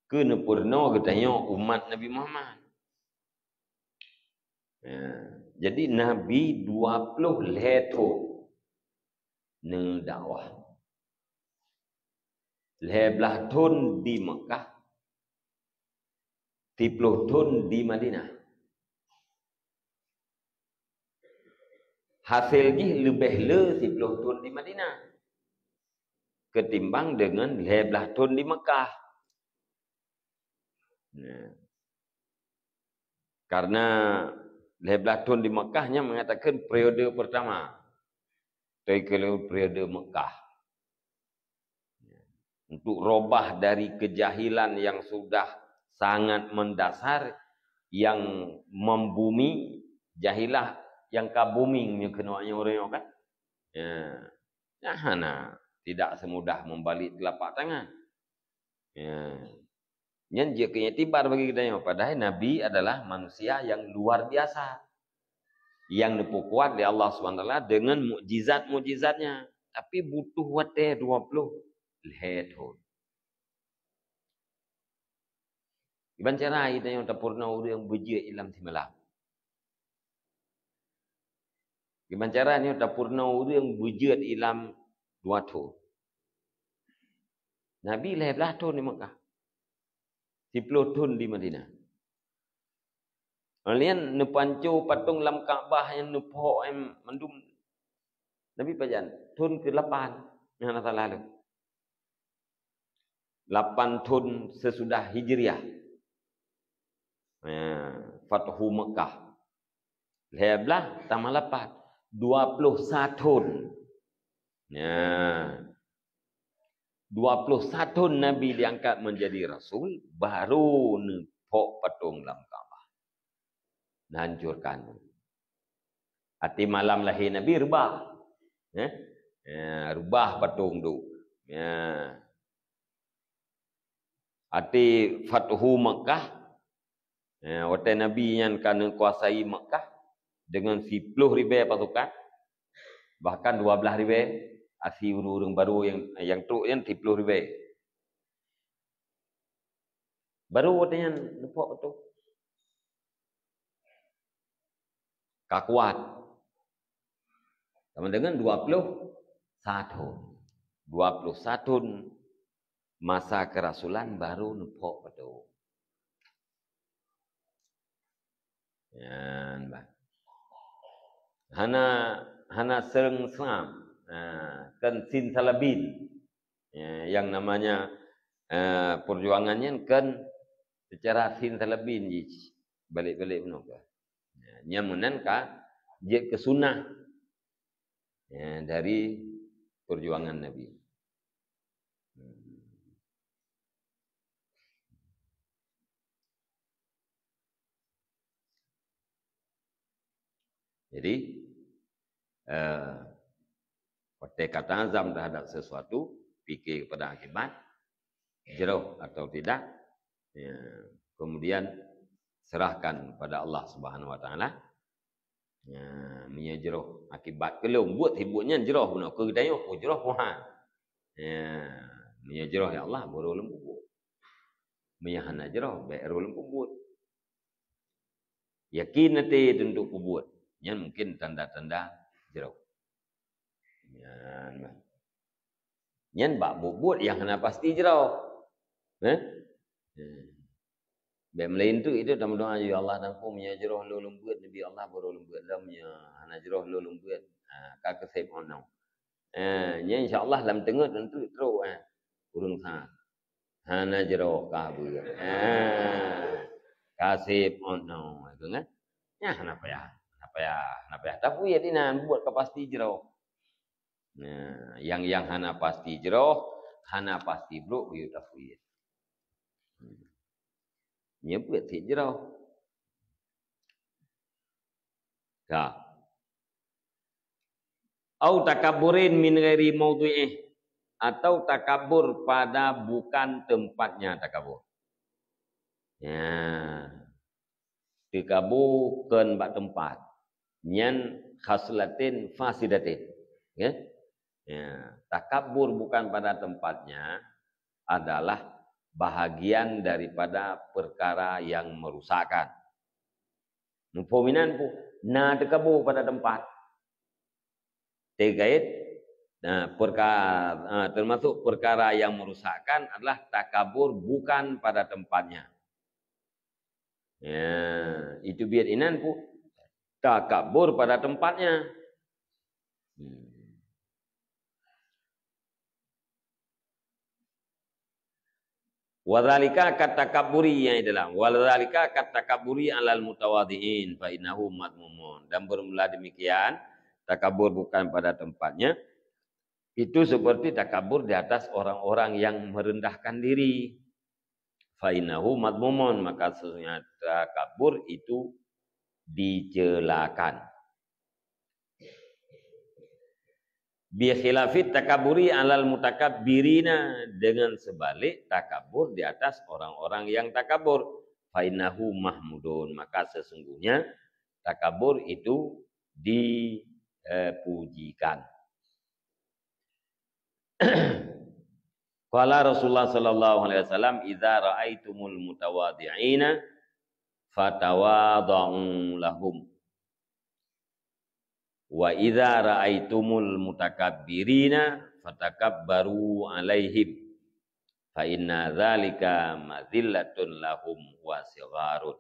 Keu neupeurunoe geutanyoe umat Nabi Muhammad. Ya. Jadi Nabi dua ploh lhée thon neudakwah. Lhée blaih thon di Mekah, siploh thon di Madinah. Hasé jih leubeh le siploh thon di Madinah ketimbang deungon lhée blaih thon di Mekah. Nah. Karena lhée blaih thon di Mekah nyan mengatakan periode pertama. Toi keu lheueh periode Mekah. Untuk robah dari kejahilan yang sudah sangat mendasar, yang membumi, jahilah yang ka booming nyoe keunoe nyoe ureueng nyoe kan. Ya. Nah, hana, tidak semudah membalik telapak tangan. Ya. Nyan jeuet keu iktibar bagi geutanyoe, padahai Nabi adalah manusia yang luar biasa, yang neupeukuat lé Allah Subhanahu Wa Taala dengan mukjizat-mukjizatnya. Tapi butuh watée dua ploh lhée thon. Kiban cara geutanyoe tapeurunoe ureueng beujeuet ilam simalam? Kiban cara nyoe tapeurunoe ureueng beujeuet ilam dua thon? Nabi lhée blaih thon di Mekah, siploh thon di Madinah. Laén neupanco patong lam Ka'bah nyang neuphok mandum. Nabi pajan? Thon keulapan, nyang hana salah lôn. Lapan thon sesudah Hijriah. Ya, Fathu Mekah. Lhée blaih tamah lapan, dua ploh sa thon. Ya. Dua ploh sa thon Nabi diangkat menjadi rasul, baru neuphok patong lam Ka'bah. Neuhancurkan. Até malam lahé Nabi reubah. Eh? Ya, reubah patong tu. Ya. Até Fathu Mekah, ya, watée Nabi nyan ka neukuasai Mekah deungon siploh ribée pasukan, bahkan dua blaih ribée, asi ureueng-ureueng barô nyang, nyang trok nyan siploh ribée. Baru watée nyan neuphok beutôi. Ka kuat. Sama dengan dua puluh satu. Dua puluh satu masa kerasulan baru neuphok beutôi. Nyan bah. Hana, hana seureueng seungab. Nah, kan sin salabin. Ya, yang namanya, eh, perjuangan nyan kan secara sin salabin jih. Balik-balik meunoe ka. Ya, nyan meunan ka jeuet keu sunnah, ya, dari perjuangan Nabi. Hmm. Jadi, eh, watée ka taazam terhadap sesuatu, pikir kepada akibat, jroh atau tidak, ya, kemudian serahkan kepada Allah Subhanahu Wa Taala. Ya, meunyoe jroh akibat keu lôn, buet sibuk nyan jroh bunoe, keu geutanyoe peue jroh peue han. Ya, meunyoe jroh ya Allah, barô lôn peubuet. Meunyoe hana jroh, bék rô lôn peubuet. Yakin até teuntèe peubuet. Nyan mungkin tanda-tanda jroh. Nyan, nyan bak buet-buet nyang hana pasti jroh. Eh? Eh. Bék meulaén teuk itu tameudoá, "Ya Allah, Teungku, meunyoe jroh lôn lôn beuet, neubi Allah barô lôn beuet lom, meunyoe hana jroh lôn lôn beuet." Ha, ka keusép 'oh noe. Eh, nyan insya Allah lam teungeut teuntu trok, eh, ureueng sa. Hana jroh ka beuet. Eh, ka sép 'oh noe, itu kan? Nyan hana payah, hana payah, hana payah. Tapi ya dinan buet ka pasti jroh. Nah, nyang, nyang hana pasti jroh, hana pasti brok geuyue tafwid. Nyeubeuet sit jroh. Ka. Au takabburin min ghairi maudhi'ih, atau takabur pada bukan tempatnya takabur. Ya. Takabur kon bak tempat. Nyan khaslatin fasidatin. Ya. Ya. Takabur bukan pada tempatnya adalah bahagian daripada perkara yang merusakkan. Muphom inan pu, na takabur pada tempat. Terkait, nah, perka-, ah, termasuk perkara yang merusakkan adalah takabur bukan pada tempatnya. Ya, itu biet inan pu, takabur pada tempatnya. Hmm. Wa dzalika kat takabburi, yang dalam, wa dzalika kat takabburi alal mutawadhi'in fa innahu madhmumun. Dan bermula demikian, takabur bukan pada tempatnya, itu seperti takabur di atas orang-orang yang merendahkan diri. Fa innahu madhmumun, maka sesungguhnya takabur itu dicelakan. Bi khilafit takaburi alal mutakabbirina, dengan sebalik takabur di atas orang-orang yang takabur. Fa innahu mahmudun, maka sesungguhnya takabur itu dipujikan. Qala Rasulullah sallallahu alaihi wasallam, "Idza ra'aitumul mutawadhi'ina fatawadha'u lahum. Wa idza ra'aitumul mutakabbirina fatakabbaru 'alaihim. Fa inna dzalika madzillatun lahum wa shigharun."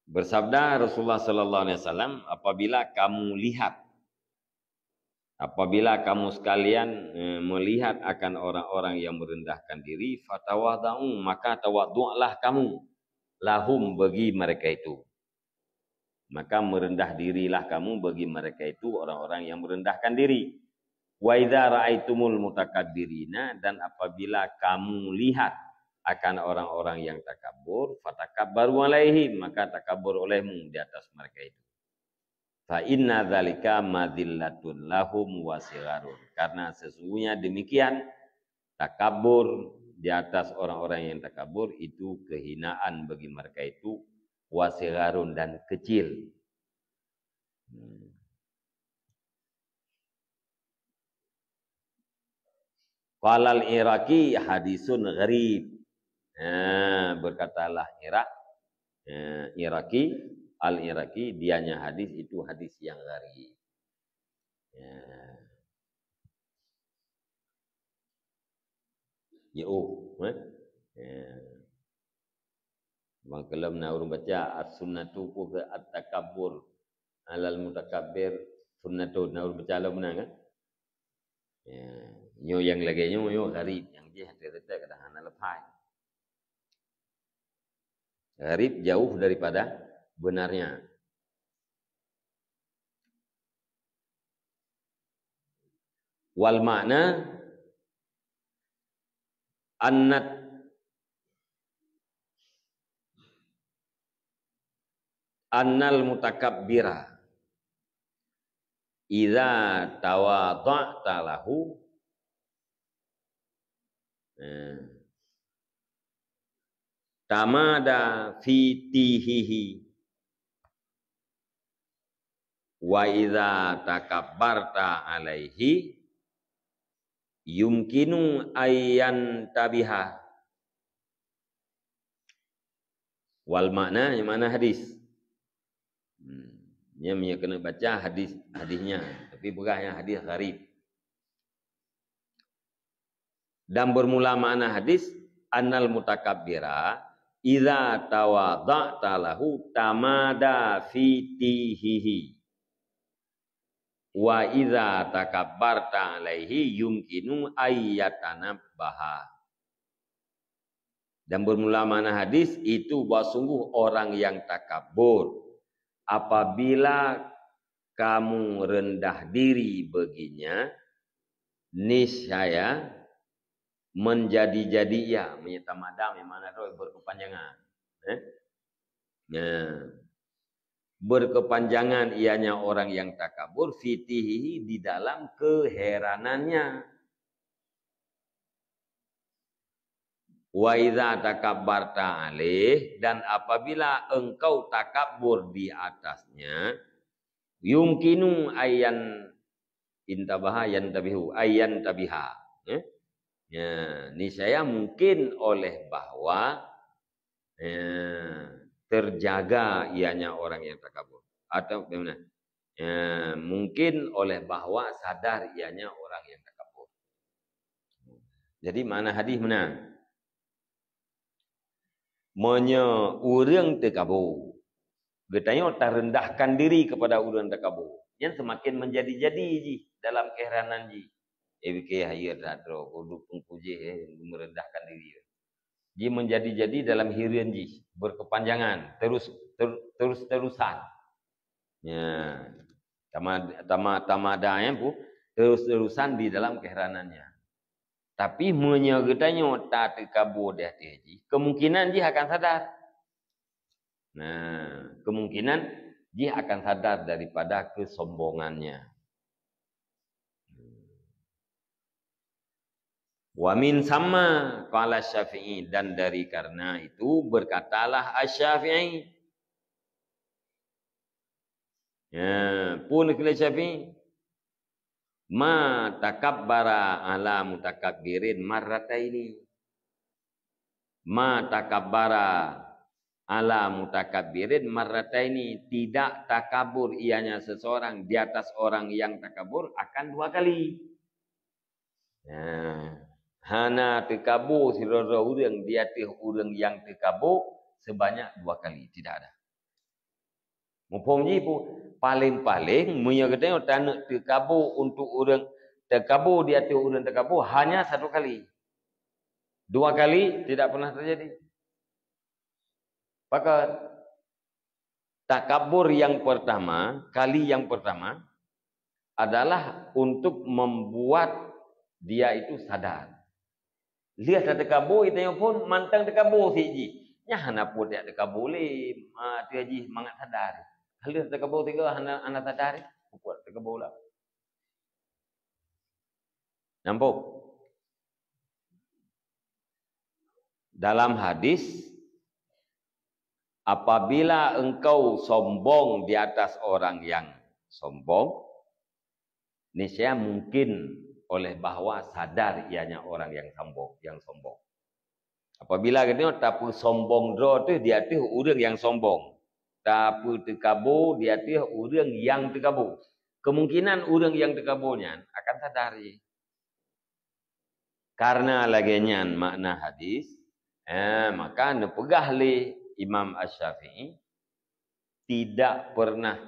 Bersabda Rasulullah sallallahu alaihi wasallam, "Apabila kamu lihat, apabila kamu sekalian, eh, melihat akan orang-orang yang merendahkan diri, fatawadha'u, maka tawadhu'lah kamu, lahum, bagi mereka itu." Maka merendah dirilah kamu bagi mereka itu, orang-orang yang merendahkan diri. "Wa idza ra'aitumul mutakabbirina," dan apabila kamu lihat akan orang-orang yang takabur, "fatakabbaru 'alaihim," maka takabur olehmu di atas mereka itu. "Fa inna dzalika madzillatun lahum wa shigharun," karena sesungguhnya demikian, takabur di atas orang-orang yang takabur itu kehinaan bagi mereka itu, wa shigharun, dan kecil. Hmm. Qalal Iraqi hadisun gharib. Nah, berkatalah Iraq, eh, Iraqi, Al-Iraqi, dianya hadis itu hadis yang gharib. Ya. Ya, oh, eh? Ya. Bang kelom na ureuëng baca, "As-sunnatu" peue keu "at-takabbur alal mutakabbir sunnatun", na ureuëng baca lom meunan kan? Ya, nyoe nyang lagée nyoe, nyoe gharib, nyang jih hati-hati kadang hana lepai. Gharib jauh daripada benarnya. Wal makna annat, annal mutakabbira idza tawadha'ta lahu, eh, tamada fi tihihi, wa idza takabbarta alaihi yumkinu ayyan tabiha. Wal makna, yang makna hadis. Hmm. Nyan meunyoe keuneuk baca hadis, hadisnya, tapi peugah nyan hadis gharib. Dan bermula makna hadis, "Annal mutakabbira idza tawadha'ta lahu tamada fi tihihi. Wa idza takabbarta alaihi yumkinu ayyatanabbaha." Dan bermula makna hadis itu, bahwa sungguh orang yang takabur, apabila kamu rendah diri baginya, niscaya menjadi-jadi ia, meunyoe tamada, nyang mana tu berkepanjangan. Eh? Nah, berkepanjangan ianya orang yang takabur, fi tihihi, di dalam keheranannya. Wa idza takabbarta alaih, dan apabila engkau takabur di atasnya, yumkinu ayyan intabaha yantabihu, ayyan tabiha. Ya. Ya, niscaya mungkin oleh bahwa, ya, terjaga ianya orang yang takabur. Atau bagaimana? Ya, mungkin oleh bahwa sadar ianya orang yang takabur. Jadi, makna hadis meunan. Meunyoe ureuëng teukabô, geutanyoe tarendahkan diri kepada ureuëng teukabô, nyan seumaken meujadi-jadi jih dalam keuheranan jih. Eh, bike hayeu that droe, udeb teungku jih, eh, meurendahkan diri. Jih meujadi-jadi dalam hireuen jih, berkepanjangan, terus, ter-, terus-terusan. Ya, tama-, tama-, tamada, ya, pu, terus-terusan di dalam keuheranannya. Tapi meunyoe geutanyoe tateukabô di ateueh jih, kemungkinan jih akan sadar. Nah, kemungkinan jih akan sadar daripada kesombongannya. Wa min samma qala Syafi'i, dan dari karena itu berkatalah Asy-Syafi'i. Ya, peue kheun lé Syafi'i? Ma takabbara ala mutakabbirin marrataini. Ma takabbara ala mutakabbirin marrataini, tidak takabur ianya seseorang di atas orang yang takabur akan dua kali. Nah, hana teukabô sidroe-droe ureuëng di ateueh ureuëng nyang teukabô sebanyak dua kali, tidak ada. Muphom jih pu, paléng-paléng meunyoe geutanyoe taneuk teukabô untuk ureuëng teukabô di ateueh ureuëng teukabô hanya satu kali. Dua kali tidak pernah terjadi. Pakon? Takabur yang pertama, kali yang pertama adalah untuk membuat dia itu sadar. Lheueh tateukabô, geutanyoe phon mantong teukabô sit jih. Nyan hana peue tajak teukabô lé, ma, ateueh jih mangat sadar. Lheueh teukabô sigoe hana, hana sadar, peue teukabô lom. Nampak? Dalam hadis, apabila engkau sombong di atas orang yang sombong, niscaya mungkin oleh bahwa sadar ianya orang yang sombong, yang sombong. Apabila geutanyoe tapeusombong droe teuh di ateueh ureuëng nyang sombong, tapeuteukabô di ateueh ureuëng nyang teukabô, kemungkinan ureuëng nyang teukabô nyan akan sadar jih. Karena lagée nyan makna hadis, eh, maka neupeugah lé Imam Asy-Syafi'i, tidak pernah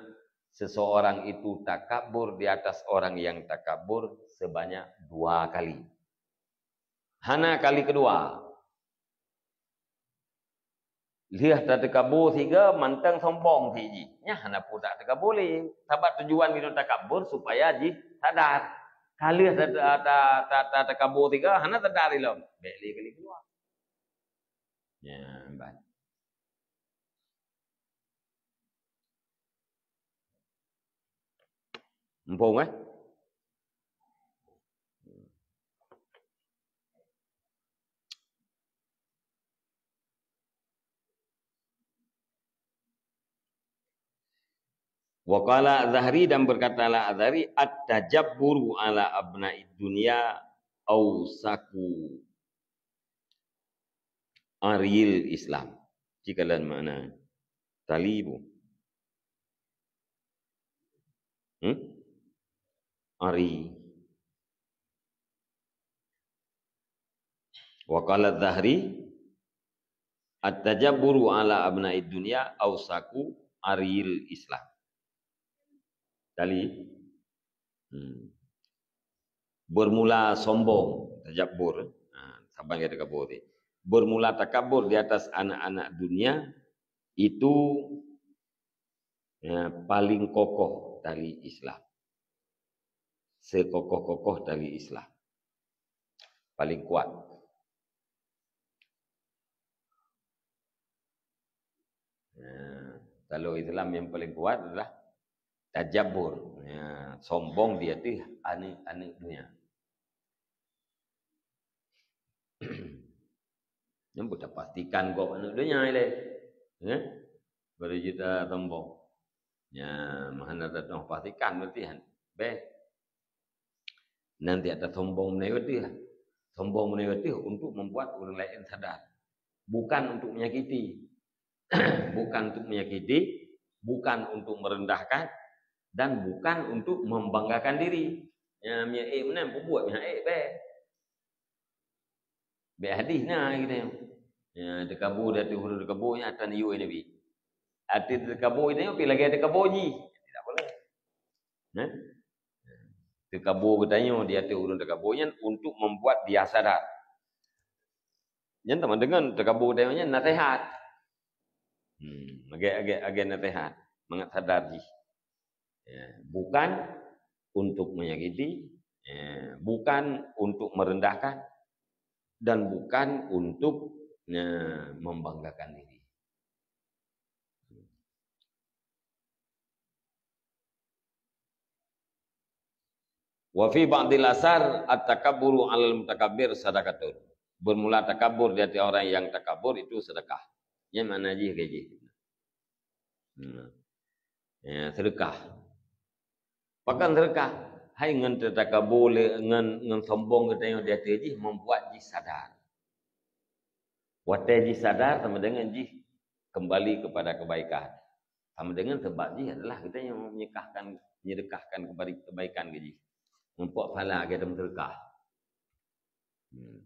seseorang itu takabur di atas orang yang takabur sebanyak dua kali. Hana kali keudua. Lheueh tateukabô sigoe mantong sombong sit jih. Nyan hana peue tateukabô lé. Sabab tujuan geutanyoe takabur supaya jih sadar. Ka lheueh ta-, ta-, ta-, ta-, tateukabô sigoe hana sadar ilom. Bék lé kali keudua. Nyan ban. Muphom, eh? Wa qala Az-Zahri, dan berkatalah Az-Zahri, "At-tajabburu ala abna'id dunya ausaku ariyil Islam." Ci kalon makna tali bu. Hmm? Ari. Wa qala Az-Zahri, "At-tajabburu ala abna'id dunya ausaku ariyil Islam." Tali. Hmm. Bermula sombong, tajabbur. Ha, saban ka takabur tadi. Bermula takabur di atas anak-anak dunia itu, ya, paling kokoh tali Islam. Sekokoh-kokoh tali Islam. Paling kuat. Nah, kalau Islam yang paling kuat adalah tajabur. Ya, sombong di ateueh aneuëk-aneuëk dunia. Nyang peuet tapastikan gob aneuëk dunia ilée. Ya? Baru jita sombong. Ya, mahana tatong pastikan berarti kan. Beh. Nanti ada sombong meunai ateueh. Sombong meunai ateueh untuk membuat orang lain sadar. Bukan untuk menyakiti. Bukan untuk menyakiti, bukan untuk merendahkan, dan bukan untuk membanggakan diri. Ya, minyak ék meunan peubuet minyak ék beh. Beh hadis na kita. Ya, teukabô di ateueh ureuëng teukabô nyan atan yue Nabi. Ati teukabô itu pi lagée teukabô jih. Tidak boleh. Nah. Teukabô geutanyoe di ateueh ureuëng teukabô nyan untuk membuat dia sadar. Nyan teuma dengan teukabô geutanyoe nyan nasihat. Hmm, agak-agak agak nasihat, mangat sadar jih. Ya, bukan untuk menyakiti, ya, bukan untuk merendahkan, dan bukan untuk, ya, membanggakan diri. Wa fi ba'dil asar at-takabburu 'alal mutakabbir sadaqatun. Bermula takabur di hati orang yang takabur itu sedekah. Nyan makna jih gaji. Nah. Ya, sedekah. Pakon sedekah? Hai ngon teutakabur lé, ngon, ngon sombong geutanyoe di ateueh jih membuat jih sadar. Watée jih sadar sama dengan jih kembali kepada kebaikan. Sama dengan sebab jih adalah kita yang menyekahkan, menyedekahkan kebari-, kebaikan ke jih. Muphom pahala kita bersedekah. Hmm.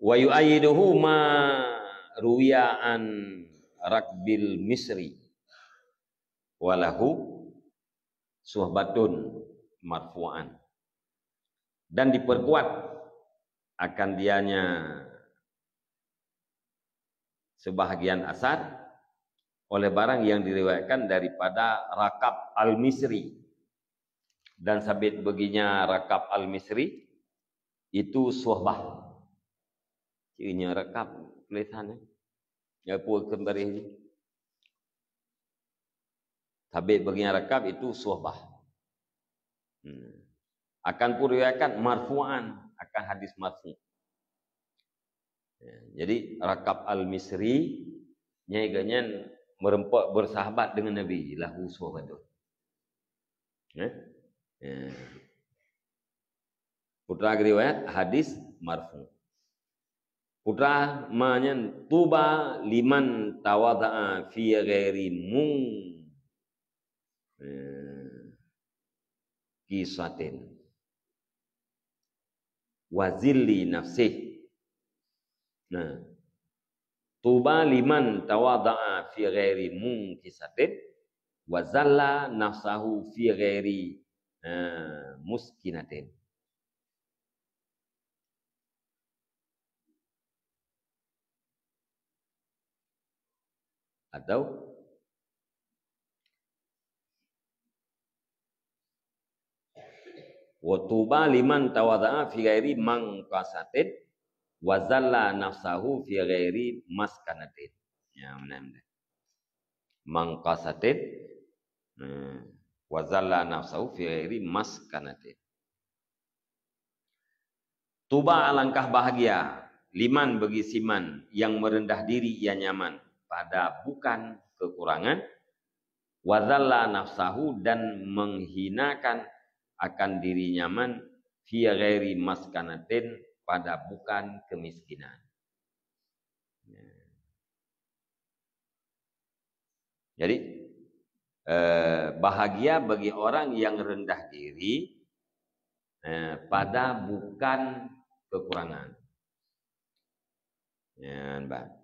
Wa yu'ayyiduhu ma ruwiya an Rakbil Misri. Walahu suhbatun marfu'an. Dan diperkuat akan dianya sebahagian asar oleh barang yang diriwayatkan daripada Rakab Al-Misri. Dan sabit baginya Rakab Al-Misri itu suhbah. Cirinya Rakab tulisan, eh. Ya, pun kembali. Sabit baginya Rakab itu suhbah. Hmm. Akan kuriwayatkan marfu'an, akan hadis marfu'. Ya, jadi Rakab Al-Misri, nyai geuhnyan meureumpok bersahabat dengan Nabi, lahu suhbatun. Ya? Ya. Putra riwayat hadis marfu'. Putra ma nyan, "Tuba liman tawadha'a fi ghairi mung, eh, kisatin wa zilli nafsih." Nah, "Tuba liman tawadha'a fi ghairi mung kisatin wa zalla nafsahu fi ghairi, eh, muskinatin." Atau, "Wa tuba liman tawadha'a fi ghairi mangkasatin wa zalla nafsahu fi ghairi maskanatin." Ya, benar, benar. Mangkasatin, eh, wa zalla nafsahu fi ghairi maskanatin. Tuba, alangkah bahagia, liman, bagi siman, yang merendah diri ia nyaman pada bukan kekurangan, wa zalla nafsahu, dan menghinakan akan diri nyaman, fi ghairi maskanatin, pada bukan kemiskinan. Ya. Jadi, eh, bahagia bagi orang yang rendah diri, eh, pada bukan kekurangan. Nyan, bah.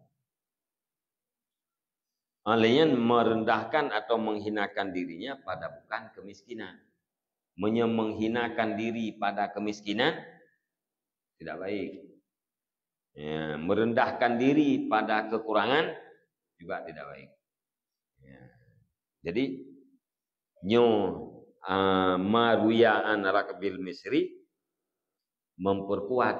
Laén merendahkan atau menghinakan dirinya pada bukan kemiskinan. Meunyoe menghinakan diri pada kemiskinan, tidak baik. Ya, merendahkan diri pada kekurangan juga tidak baik. Jadi, nyoe, ah, ma ruya an Raqbil Misri memperkuat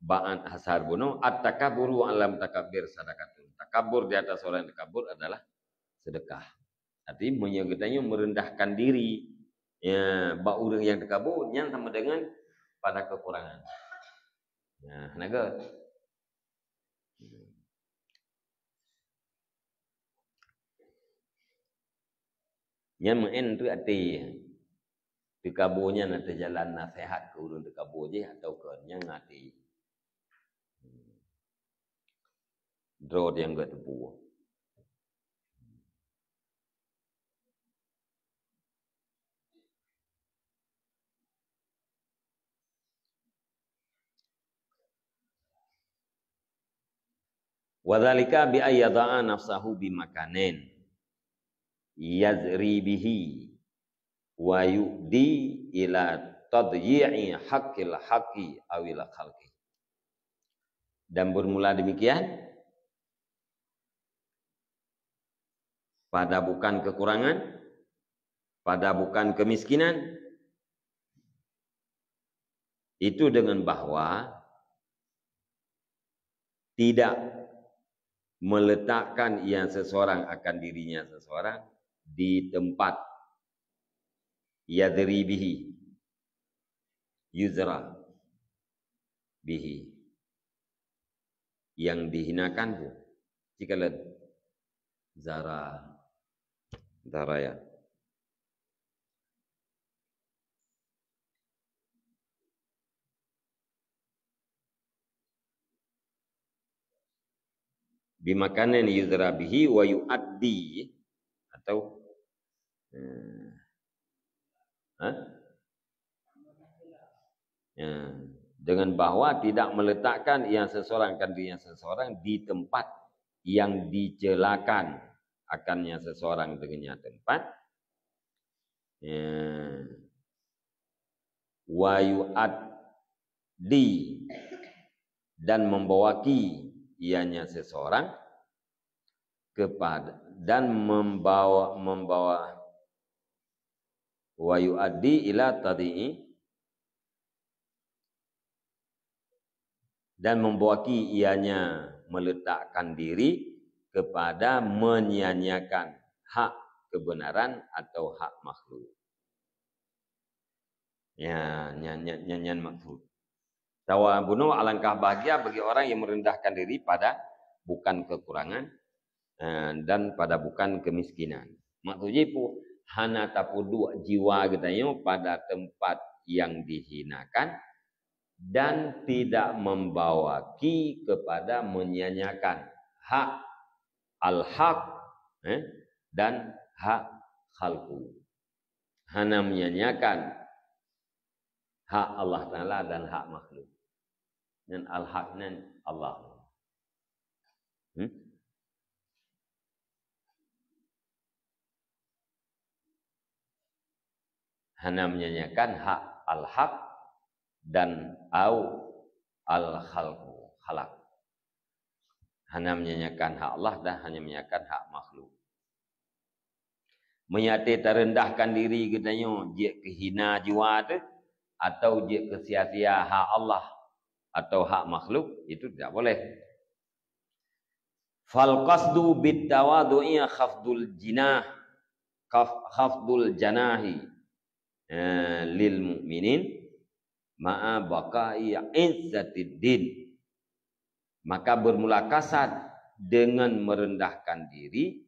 ba'an asar bunoe, "At-takabburu 'alal mutakabbir sadaqatun." Takabur di atas orang yang takabur adalah sedekah. Arti, meunyoe geutanyoe merendahkan diri, ya, bak ureuëng nyang takabur, nyan sama dengan pada kekurangan. Nah, naga. Nyan meu'en teuk até. Takabur nyan ateueh jalan naseuhat keu ureuëng takabur jih atawa keu nyang até. Droe nyang geuteupeu. Wa dzalika bi ayyada'a nafsahu bi makanin yazri bihi wa yu'di ila tadyi'i haqqil haqqi awil khalqi. Dan bermula demikian, pada bukan kekurangan, pada bukan kemiskinan, itu dengan bahwa tidak meletakkan yang seseorang akan dirinya seseorang di tempat yadri bihi, yuzra bihi, yang dihinakan pun. Jika le zara, zara ya. Bimakanin yuzra bihi wa yu'addi, atau, eh, ha? Ya, dengan bahwa tidak meletakkan yang seseorang akan dirinya seseorang di tempat yang dicelakan akannya seseorang dengannya tempat. Ya. Wa yu'addi, dan membawaki ianya seseorang kepada, dan membawa, membawa, wa yu'addi ila tadyi'i, dan membawaki ianya meletakkan diri kepada menyia-nyiakan hak kebenaran atau hak makhluk. Ya, nyan, nyan, nyan, nyan maksud. Tawa bunoe alangkah bahagia bagi orang yang merendahkan diri pada bukan kekurangan, eh, dan pada bukan kemiskinan. Maksud jih pu-, hana tapeuduek jiwa geutanyoe pada tempat yang dihinakan dan tidak membawaki kepada menyia-nyiakan hak al-haq, eh, dan hak khalqu. Hana menyia-nyiakan hak Allah Taala dan hak makhluk. Dan al-haq nan Allah. Hmm? Hana menyia-nyiakan hak al-haq dan au al-khalqu, khalaq. Hana menyia-nyiakan hak Allah dan hana menyia-nyiakan hak makhluk. Meunyo até tarendahkan diri geutanyoe jeuet keu hina jiwa teuh, atau jeuet keu sia-sia hak Allah atau hak makhluk, itu tidak boleh. Fal qasdu bit tawadhu'i khafdul jinah, khaf-, khafdul janahi, eh, lil mu'minin ma'a baqa'i izzatid din. Maka bermula kasad dengan merendahkan diri,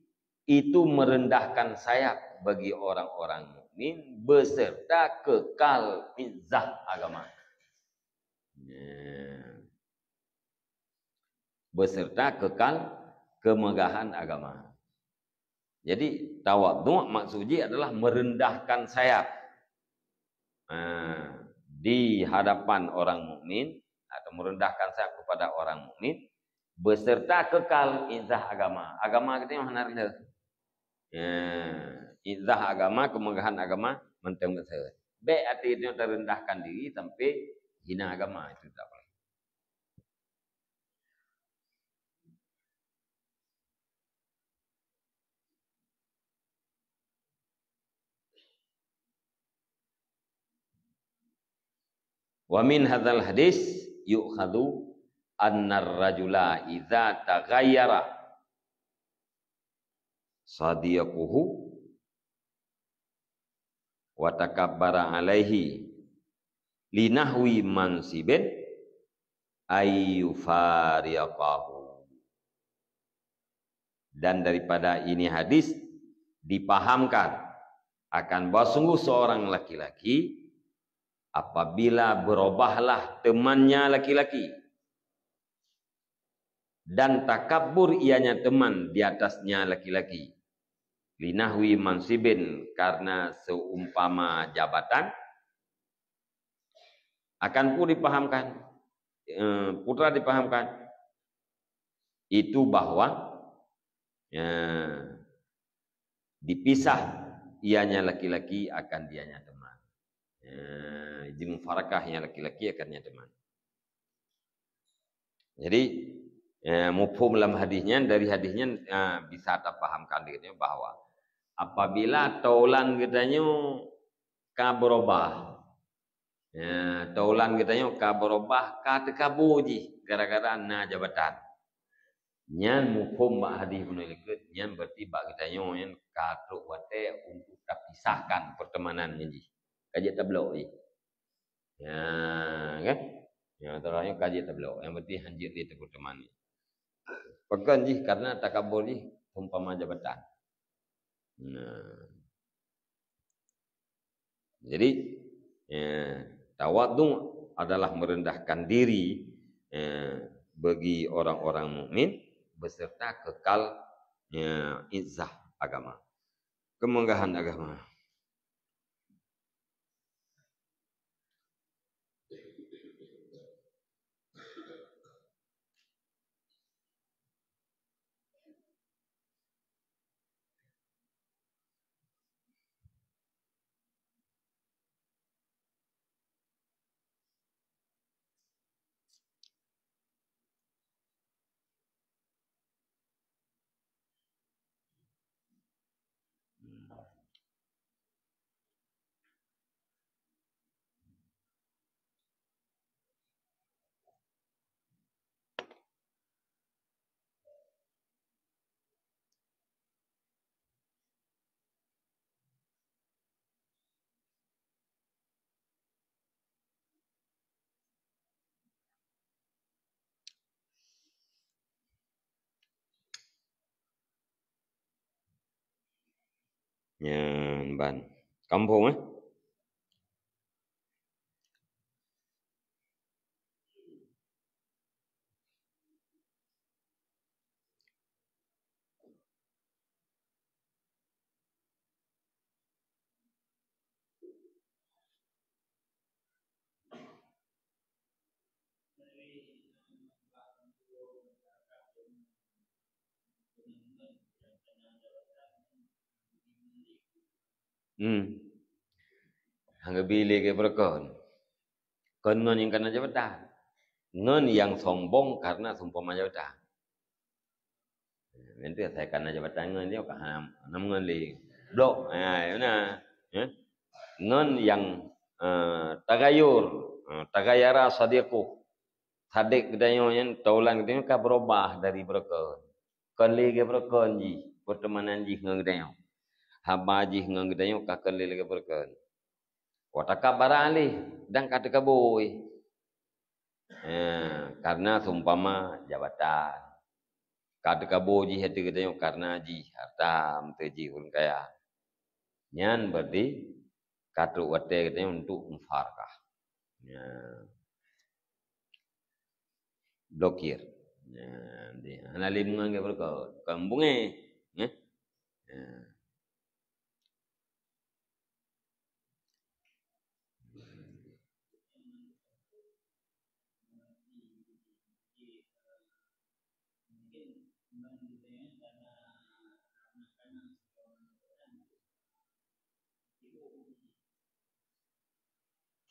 itu merendahkan sayap bagi orang-orang mukmin beserta kekal izzah agama. Ya. Beserta kekal kemegahan agama. Jadi, tawadhu maksud jih adalah merendahkan sayap, ha, di hadapan orang mukmin atau merendahkan sayap kepada orang mukmin beserta kekal izzah agama. Agama kita hana rendah. Ya, izzah agama, kemegahan agama mantong beserta. Bèk até nyoe tarendahkan diri sampai hina agama, itu tak boleh. Wa min hadzal hadis yu'khadzu annar rajula idza taghayyara sadiquhu wa takabbara alaihi linahwi mansibin ayyufariqahu. Dan daripada ini hadis dipahamkan akan bahwa sungguh seorang laki-laki apabila berubahlah temannya laki-laki dan takabur ianya teman di atasnya laki-laki, linahwi mansibin, karena seumpama jabatan, akan pu dipahamkan, eh, putra dipahamkan, itu bahwa, ya, dipisah ianya laki-laki akan dianya teman. Ya, dimufarakah ianya laki-laki akan ianya teman. Jadi, eh, muphom lam hadis nyan, dari hadis nyan, eh, bisa tapahamkan diri bahwa apabila taulan geutanyoe ka berubah, ya, taulan geutanyoe ka berubah, ka teukabô jih gara-gara na jabatan. Nyan muphom bak hadis bunoe likot, nyan berarti bak geutanyoe nyan ka trok watée untuk tapisahkan pertemanan ngon jih. Ka jeuet tablok jih. Ya, kan? Ya, teuh nyoe ka jeuet tablok. Nyang penting hanjeuet lé teupeuteumani. Pakon jih? Karena takabur jih seumpama jabatan. Nah. Jadi, ya, tawadhu adalah merendahkan diri, ya, bagi orang-orang mukmin beserta kekal, ya, izzah agama. Kemegahan agama. Nyan ban. Kampung, eh? Hmm. Hana geubi lé keu beureukoh. Kon ngon nyang kana jabatan. Ngon nyang sombong karena seumpama jabatan. Nanti saya kana jabatan ngon dia, ka hana, hana ngon lé. Blok. Ha, ya na. Ya. Ngon nyang, eh, tagayur, eh, tagayara sadiquh. Sadiq geutanyoe nyan, taulan geutanyoe ka berubah dari beureukoh. Kon lé geubeureukoh jih, pertemanan jih ngon geutanyoe. Haba jih ngon geutanyoe ka kon lé geubeureukoh. Wa takabbara alih, dan ka teukabô. Eh, karena seumpama jabatan. Ka teukabô jih ateueh geutanyoe karena jih harta, meuteue jih ureuëng kaya. Nyan berarti ka trok watée geutanyoe untuk mufarakah. Ya. Blokir. Ya, di, hana lé meungon geubeureukoh. Kon bungéh. Eh? Ya.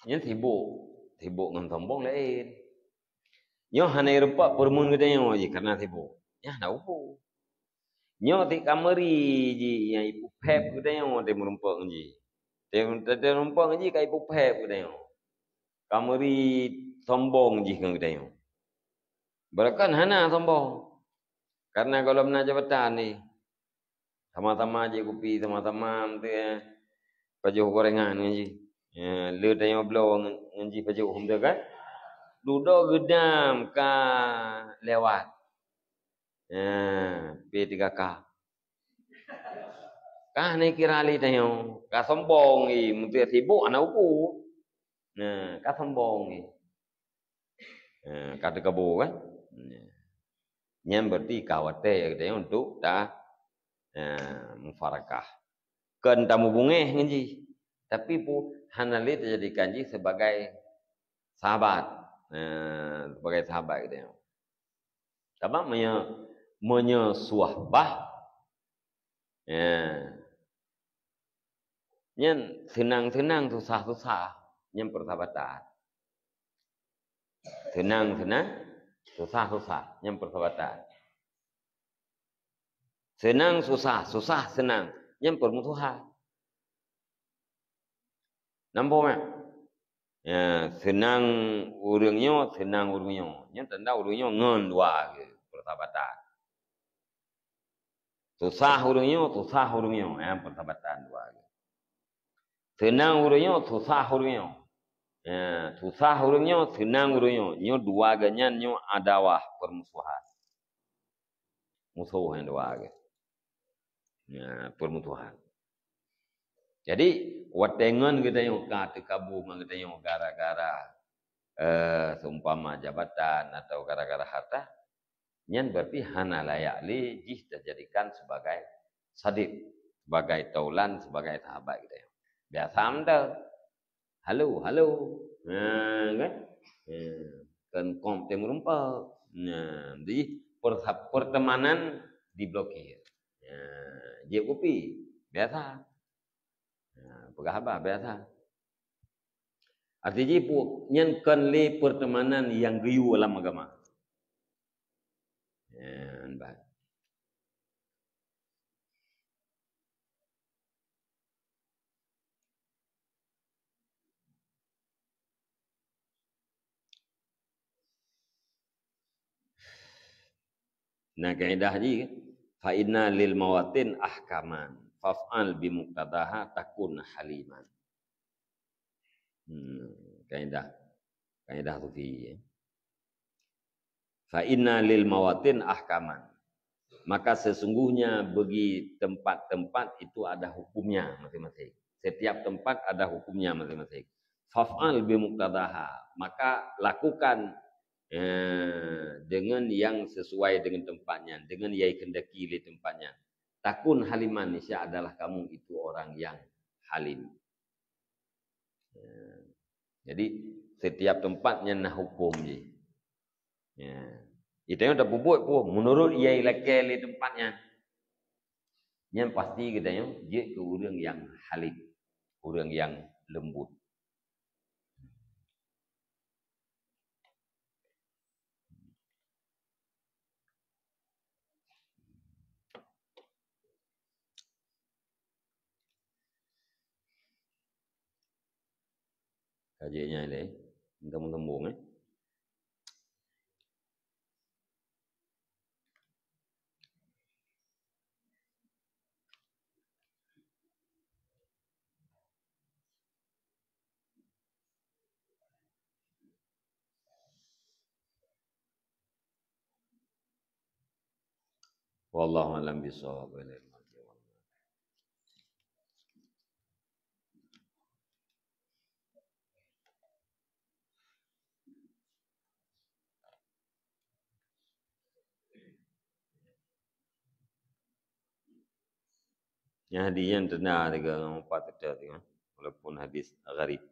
Nyan sibok. Sibok ngon sombong laén. Nyoe hana jirumpok peureumeun geutanyoe jih karena sibok. Nyan hana upu. Nyoe tieb ka meuri jih nyang jipeupéb geutanyoe teumeureumpok ngon jih. Teumeureumpok ngon jih ka jipeupéb geutanyoe. Pameuri sombong jih ngon geutanyoe. Beureukan hana sombong. Karena gohlom na jabatan ni. Sama-sama jép kupi, sama-sama, meuteuk, eh, pajoh gorengan ngon jih. Ya, le tanyoe bloe ngon, ngon jih pajoh, meuteuk kan? Dudoe geudam ka lewat. Ya, P tiga K. Ka hana kira lé tanyoe, ka sombong, eh, meuteuk sibok hana upu. Nah, ka sombong, eh. Ha, ka teukabu kan? Nyan berarti ka watèe geutanyoe untuk ta-, ha, mufarakah. Kon tamubungéh ngon jih. Tapi pu-, hana lé tajadikan jih sebagai sahabat. Ha, sebagai sahabat geutanyoe. Sabab meunyoe, meunyoe suhbah, ya, nyan seunang-seunang, susah-susah, nyan persahabatan. Seunang-seunang, susah-susah, nyan persahabatan. Seunang susah, susah seunang, nyan permusuhan. Nampak tak? Ya, seunang ureueng nyoe, seunang ureueng nyoe. Nyan tanda ureueng nyoe ngon dua geuh persahabatan. Susah ureueng nyoe, susah ureueng nyoe, nyan persahabatan dua geuh. Seunang ureueng nyoe, susah ureueng nyoe. Ya, susah ureueng nyoe, seunang ureueng nyoe. Nyoe dua geuh nyan nyoe adawah, permusuhan. Musoh nyang dua geuh. Ya, permusuhan. Jadi, watèe ngon geutanyoe ka teukabu ngon geutanyoe gara-gara, eh, seumpama jabatan atau gara-gara harta, nyan berarti hana layak lé jih tajadikan sebagai sadiq, sebagai taulan, sebagai sahabat geutanyoe. Biasa mantong. Halo, halo. Nah, kan? Nah, kan kong teumeureumpok. Nah, jadi persa-, pertemanan diblokir. Nah, jép kupi, biasa. Nah, peugah haba, biasa. Arti jih pu-, nyan kon lé pertemanan nyang geuyue lam agama. Nyan, bah. Nah, kaidah jih, "Fa inna lil mawatin ahkaman, faf'al bi muqtadaha takun haliman." Hmm, kaidah, kaidah sufi, ya. "Fa inna lil mawatin ahkaman." Maka sesungguhnya bagi tempat-tempat itu ada hukumnya masing-masing. Setiap tempat ada hukumnya masing-masing. "Faf'al bi muqtadaha." Maka lakukan, eh, dengan yang sesuai dengan tempat nyan, dengan yang dikehendaki lé tempat nyan. "Takun haliman," niscaya adalah kamu itu orang yang halim. Ya. Jadi, setiap tempat nyan na hukum jih. Ya. Geutanyoe tapeubuet peue, meunurot nyang ilakée lé tempat nyan. Nyan pasti geutanyoe jeuet keu ureuëng nyang halim, ureuëng nyang leumbot. Ka jeuet nyan lé, sambung-sambung, eh. Wallahu a'lam bishawab. Nyang hadis nyan teuna tiga ngon empat tetap tiga, walaupun hadis gharib.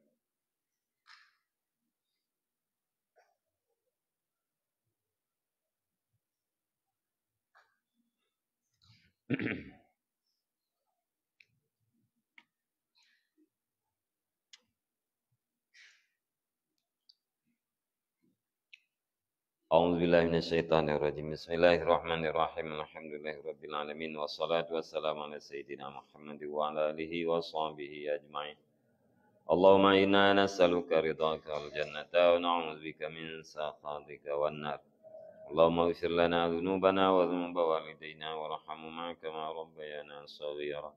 A'udzubillahi minasyaitonirrajim. Bismillahirrahmanirrahim. Alhamdulillahirabbil alamin. Wassalatu wassalamu ala sayyidina Muhammad wa ala alihi wa sahbihi ajmain. اللهم إنا نسألك رضاك والجنة ونعوذ بك من سخطك والنار. اللهم اغفر لنا ذنوبنا وذنوب والدينا وارحمهما كما ربيانا صغيرا.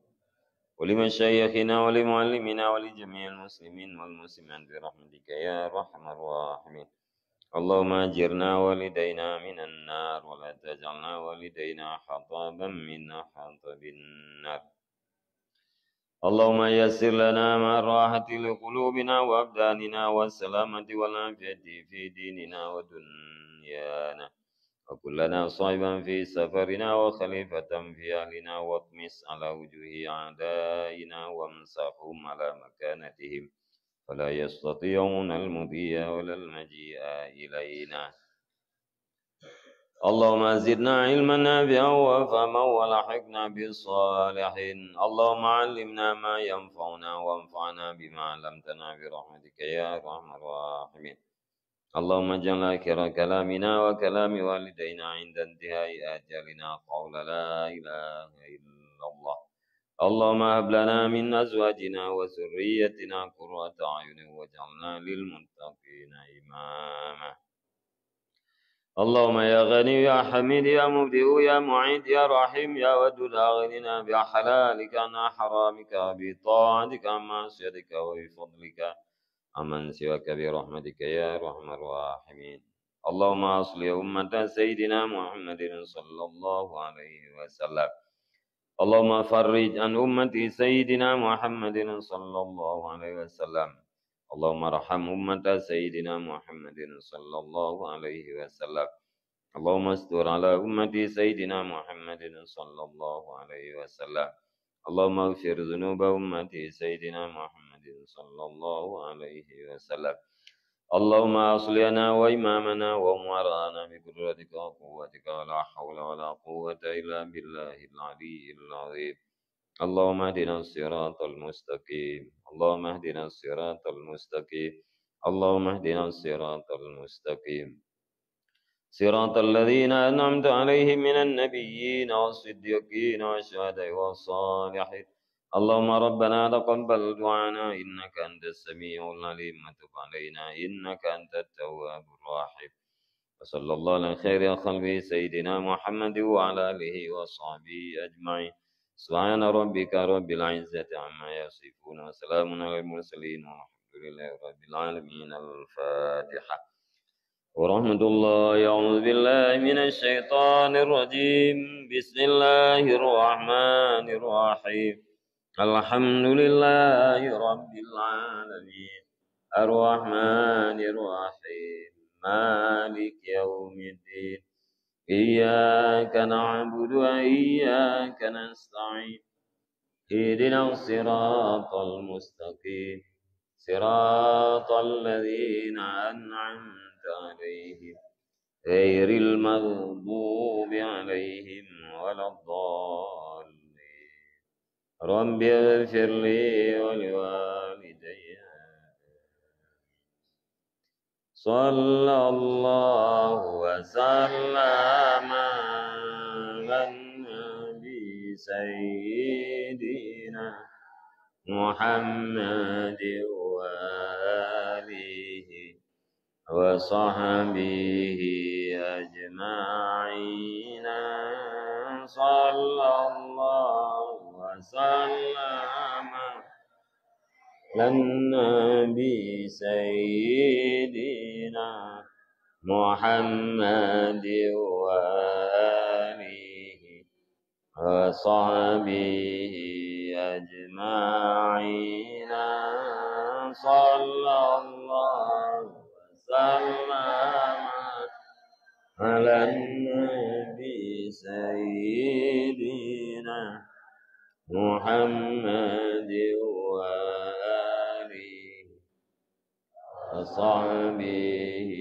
ولمشايخنا ولمعلمينا ولجميع المسلمين والمسلمات برحمتك يا أرحم الراحمين. اللهم أجرنا والدينا من النار ولا تجعلنا والدينا حطبا من حطب النار. اللهم يسر لنا مع الراحة لقلوبنا وأبداننا والسلامة والعافية في ديننا ودنيانا، وكن لنا صاحبا في سفرنا وخليفة في أهلنا، واطمس على وجوه أعدائنا وامسحهم على مكانتهم، فلا يستطيعون المضي ولا المجيء إلينا. اللهم زدنا علما نافعا وفهما والحقنا بالصالحين. اللهم علمنا ما ينفعنا وانفعنا بما علمتنا برحمتك يا أرحم الراحمين. اللهم اجعل آخر كلامنا وكلام والدينا عند انتهاء أجلنا قول لا إله إلا الله. اللهم هب لنا من أزواجنا وذريتنا قرة أعين واجعلنا للمتقين إماما. اللهم يا غني يا حميد يا مبدئ يا معيد يا رحيم يا ودود، أغننا بحلالك عن حرامك وبطاعتك عن معصيتك وبفضلك عمن سواك برحمتك يا أرحم الراحمين. اللهم أصلح أمة سيدنا محمد صلى الله عليه وسلم. اللهم فرج عن أمة سيدنا محمد صلى الله عليه وسلم. اللهم ارحم أمة سيدنا محمد صلى الله عليه وسلم. اللهم استر على أمة سيدنا محمد صلى الله عليه وسلم. اللهم اغفر ذنوب أمة سيدنا محمد صلى الله عليه وسلم. اللهم أصلحنا وإمامنا وأمراءنا بقدرتك وقوتك، ولا حول ولا قوة إلا بالله العلي العظيم. اللهم اهدنا الصراط المستقيم. اللهم اهدنا الصراط المستقيم. اللهم اهدنا الصراط المستقيم. صراط الذين أنعمت عليهم من النبيين والصديقين والشهداء والصالحين. اللهم ربنا تقبل دعانا إنك أنت السميع العليم وتب علينا إنك أنت التواب الرحيم. وصلى الله على خير خلقه سيدنا محمد وعلى آله وصحبه أجمعين. سبحان ربك رب العزة عما يصفون وسلام على المرسلين والحمد لله رب العالمين. الفاتحة. ورحمة الله. أعوذ بالله من الشيطان الرجيم. بسم الله الرحمن الرحيم. الحمد لله رب العالمين. الرحمن الرحيم. مالك يوم الدين. إياك نعبد وإياك نستعين. اهدنا الصراط المستقيم. صراط الذين أنعمت عليهم غير المغضوب عليهم ولا الضالين. رب اغفر لي ولوالدي. صلى الله وسلم على النبي سيدنا محمد وآله وصحبه أجمعين. صلى الله وسلم على النبي سيدنا محمد وآله وصحبه أجمعين. صلى الله وسلم على النبي سيدنا محمد وآله وصحبه